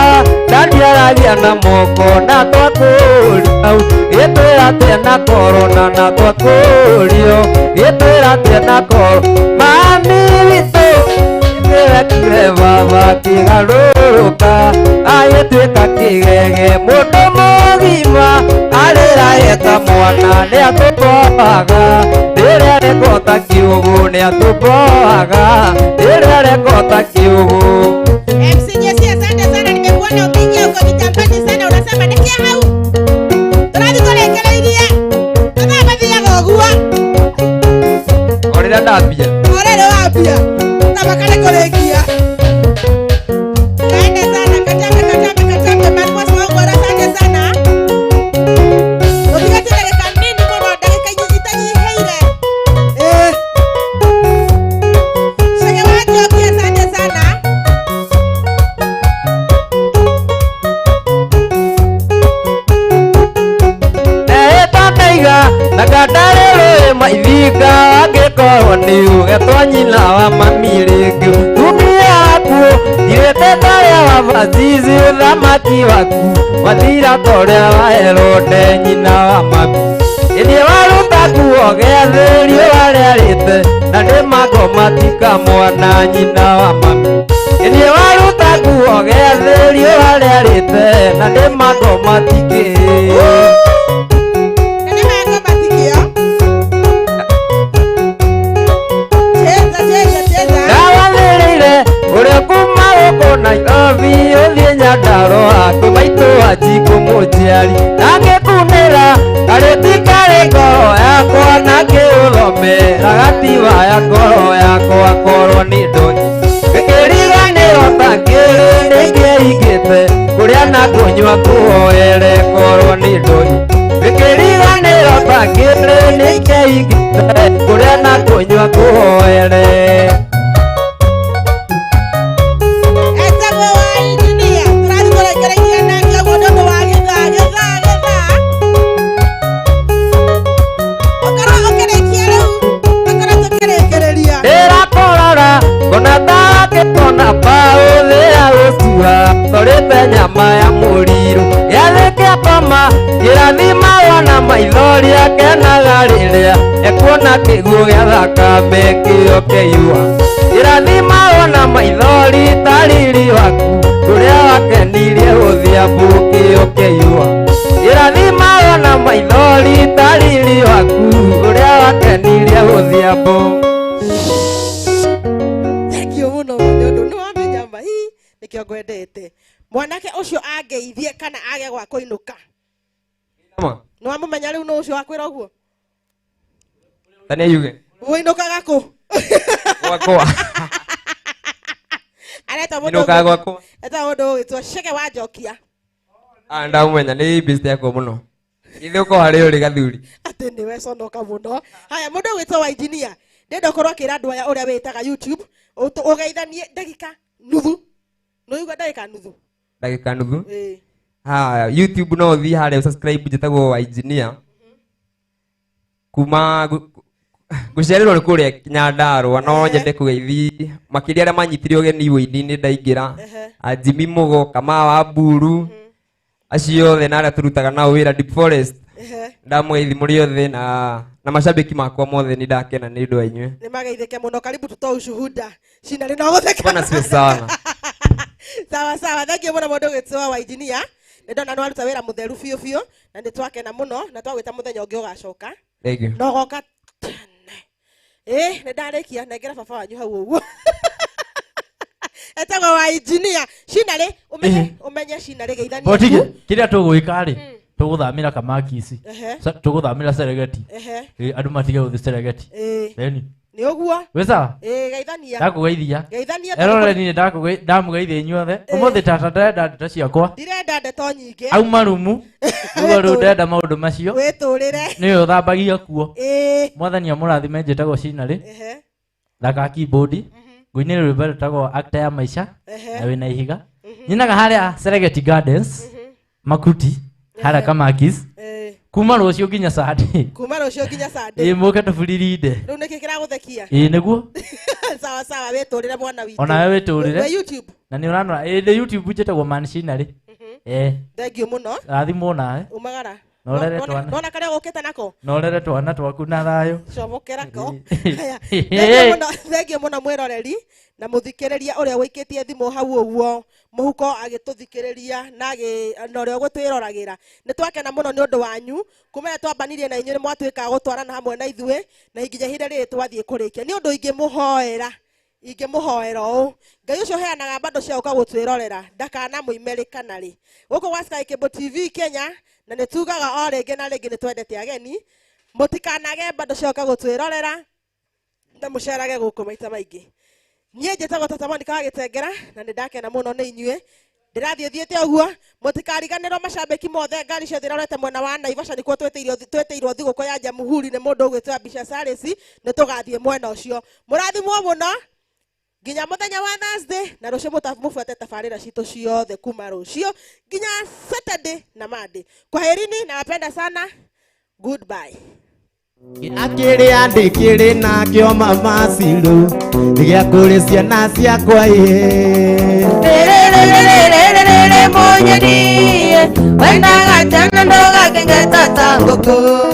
ndandiaragia na moko na twakũrio gĩtwĩra atĩa na korona na twakũrio gĩtwĩra atĩa na koro mami witũ nĩwekire baba kĩgarũrũka agĩtuĩka kĩgege mũndũ mũgima arĩra eta mwana nĩatũmboaga rĩrĩa arekota kiugu nĩatũmboaga rĩrĩa arekota kiugu. MC Jesse, asante sana, nimekuona umeingia uko mitambani sana, unasema nikia hau tũrathiĩ tũrĩkĩrĩirie tũthaa mathiaga ũguo o rĩrĩa ndambia o rĩrĩ wambia tabaka nĩ kũrĩkia. Kaende sana, katambe katambe katambe, Marcos Waungora, asante sana. Ũtigĩte ndagĩka nini mũno, ndagĩka itanyihĩire. Chege wa Njoki, asante sana. Etanaiga na ngandarĩrĩ maithinga angĩkorwo nĩ ũgetwo nyina wa mami rĩngĩ tumia waku ndirĩte ta ũrĩa wa Bazizi ũthamaki waku wathira ta ũrĩa wa Herode nyina wa mami ĩniĩ waruta nguo gĩathĩ riũa rĩarĩte na nĩ mangoma tika mwana nyina wa mami ĩniĩ waruta nguo gĩathĩ riũa rĩarĩte na nĩ mangoma tikĩ. Ndawanĩrĩire ũrĩa kuma gũkũ Nairobi ũthiĩ Nyandarũa kwĩ maitũ wa Njikũ mũnjiari na ngĩkunĩra karĩti karĩ ngoro yakwa na ngĩũthomera gatiba ya ngoro yakwa korwo nĩ ndonyi ngĩkĩriganĩrwo ta ngĩrĩ nĩngĩaingĩte kũrĩa na kũnyua kũhoere korwo nĩ ndonyi ngĩkĩriganĩrwo ta ngĩrĩ nĩngĩaingĩte kũrĩa na kũnyua kũhoere. Etagwo wa injinia tũrathiĩ tũrĩkĩrĩirie nake ũguo nĩ ũndũ wa gĩthaa gĩthaa gĩthaa ũkorwo ũkĩrĩkia rĩu tũkorwo tũkĩrĩkĩrĩria. Ndĩrakũrora ngona ta mbaũ thĩa gũcua torĩte nyama ya mũrirũ gĩathĩ kĩa koma kĩrathimagwo na maithori akenaga rĩrĩa ekuona kĩguũ gĩa thakame kĩo kĩiyũa kĩrathimagwo na maithori ta riri waku ũrĩa wakenirie gũthiambu kĩo kĩiyũa kĩrathimagwo na maithori ta riri waku ũrĩa wakenirie gũthiambu. Thank you mũno nĩ ũndũ nĩ wamenya ma hi nĩkĩo ngwendete mwanake ũcio angeithie kana age gwa kũinũka nĩ wamũmenya rĩu nũ ũcio wakwĩra ũguo Ta nĩ yuge ũinũkaga kũ gwakwa Aretwo mũndũ inũkaga gwakwa etagwo mũndũ ũgwĩtwo Chege wa Njokia. Ndamũmenya nĩ best yakwa mũno ithe ũkorwo harĩ ũrĩ gathuri atĩ nĩwe conoka mũno. Haya mũndũ ũgwĩtwo wa engineer ndĩrenda ũkorwo akĩra andũ aya ũrĩa wĩtaga YouTube ũgeithanie ndagĩka nuthu nĩũigua ndagĩka nuthu ndagĩka nuthu. Ĩĩ. Haya YouTube no ũthiĩ harĩa subscribe njĩtagwo wa engineer kuma Ngũcererwo nĩ kũrĩa Nyandarũa no nyende kũgeithi makĩria arĩa manyitire ũgeni wũini-inĩ ndaingĩra. Jimmy Mugo, Kamau wa Mburu, acio othe na arĩa tũrutaga nao wĩra Deep Forest. Ndamũgeithi mũrĩ othe na macambĩki makwa mothe nĩ ndakena nĩ ũndũ wa inyuĩ. Nĩ mageithĩke mũno. Karibu tutoe ushuhuda. Cina nĩ no gũtheka. Bwana siwe sana. Sawa sawa, thank you mũno mũndũ ũgwĩtwo wa engineer. Nĩ ndona nĩ waruta wĩra mũtheru biũ biũ na nĩ twakena mũno na twagwĩta mũthenya ũngĩ ũgacoka. Thank you. No goka tene. Nĩ ndarĩkia nengera baba wanyu hau ũguo. Etagwo wa engineer. Cina rĩ, ũmenye cina rĩ geithania. Botige, kĩrĩa tũgwĩka rĩ, tũgũthamĩra Kamakisi. Tũgũthamĩra Serengeti. Andũ matige gũthiĩ Serengeti. Ĩni. Nĩ ũguo? Wĩ sawa? Geithania. Ndakũgeithia. Geithania. Eroreri nĩ ndamũgeithia inyuothe. Ũmũthĩ tata ndarenda ndeto ciakwa. Ndirenda ndeto nyingĩ. Auma rumu. Nĩguo rĩu ndenda maũndũ macio. Wĩtũrĩre. Nĩwe ũthambagia kuo. Mwathani amũrathime njĩtagwo Cinarĩ. Thaka keyboard. Ngũinĩre rwĩmbo rwĩtagwo Actor ya Maisha. Na wĩna ihiga. Nyinaga harĩa Serengeti Gardens. Makuti. Harĩa Kamakis. Kuma rũciũ nginya Sunday. Kuma rũciũ nginya Sunday. Ĩĩ mũke tũburirinde. Rĩu nĩkĩ kĩragũthekia? Ĩĩ nĩguo. Sawa sawa, wĩtũrĩre mwana witũ. Onawe wĩtũrĩre. Wĩ YouTube. Na nĩ ũranora. Ĩĩ ndĩ YouTube njĩtagwo Man Cinarĩ. Thank you mũno. Rathimwo nawe. Umagara. Na ũrere twana. Nona karĩa ũkĩte nako? Na ũrere twana twaku na thayũ. Cobokera ko. Haya. Thank you mũno mwĩroreri na mũthikĩrĩria ũrĩa wĩikĩtie thimũ hau ũguo mũhuko agĩtũthikĩrĩria na ũrĩa ũgũtwĩroragĩra. Nĩ twakena mũno nĩ ũndũ wanyu. Kuma rĩrĩa twambanirie na inyuĩ nĩ mwatuĩka a gũtwarana hamwe na ithuĩ na nginya ihinda rĩrĩ twathiĩ kũrĩkia. Nĩ ũndũ ingĩmũhoera ũũ Ngai ũcio ũheanaga bando cia gũka gũtwĩrorera ndakanamũimerĩkana rĩ. Gũkũ gwa Sky Cable TV Kenya na nĩ tugaga o rĩngĩ na rĩngĩ nĩ twendete ageni mũtikanage bando cia gũka gũtwĩrorera na mũcerage gũkũ maita maingĩ. Niĩ njĩtagwo Tata Monica wa Gĩtengera na nĩ ndakena mũno nĩ inyuĩ. Ndĩrathiĩ thiĩte ũguo mũtikariganĩrwo macambĩki mothe ngari ciothe irorete mwena wa Naivasha nĩkuo twĩtĩirwo thigũkũ ya Jamhuri nĩ mũndũ ũgwĩtwo Ambisha Saresi nĩ tũgathiĩ mwena ũcio. Mũrathimwo mũno nginya mũthenya wa Thursday na rũciũ mũbuate tabarĩra citũ ciothe kuma rũciũ nginya Saturday na Monday. Kwaherini, nawapenda sana. Goodbye. Akĩrĩa ndĩkĩrĩ nakĩo mama Ciru nĩ kũrĩ ciana ciakwa ĩ. Rĩrĩrĩrĩrĩrĩ mũnyeni wendaga tene ndũgakenge tata ngũkũ.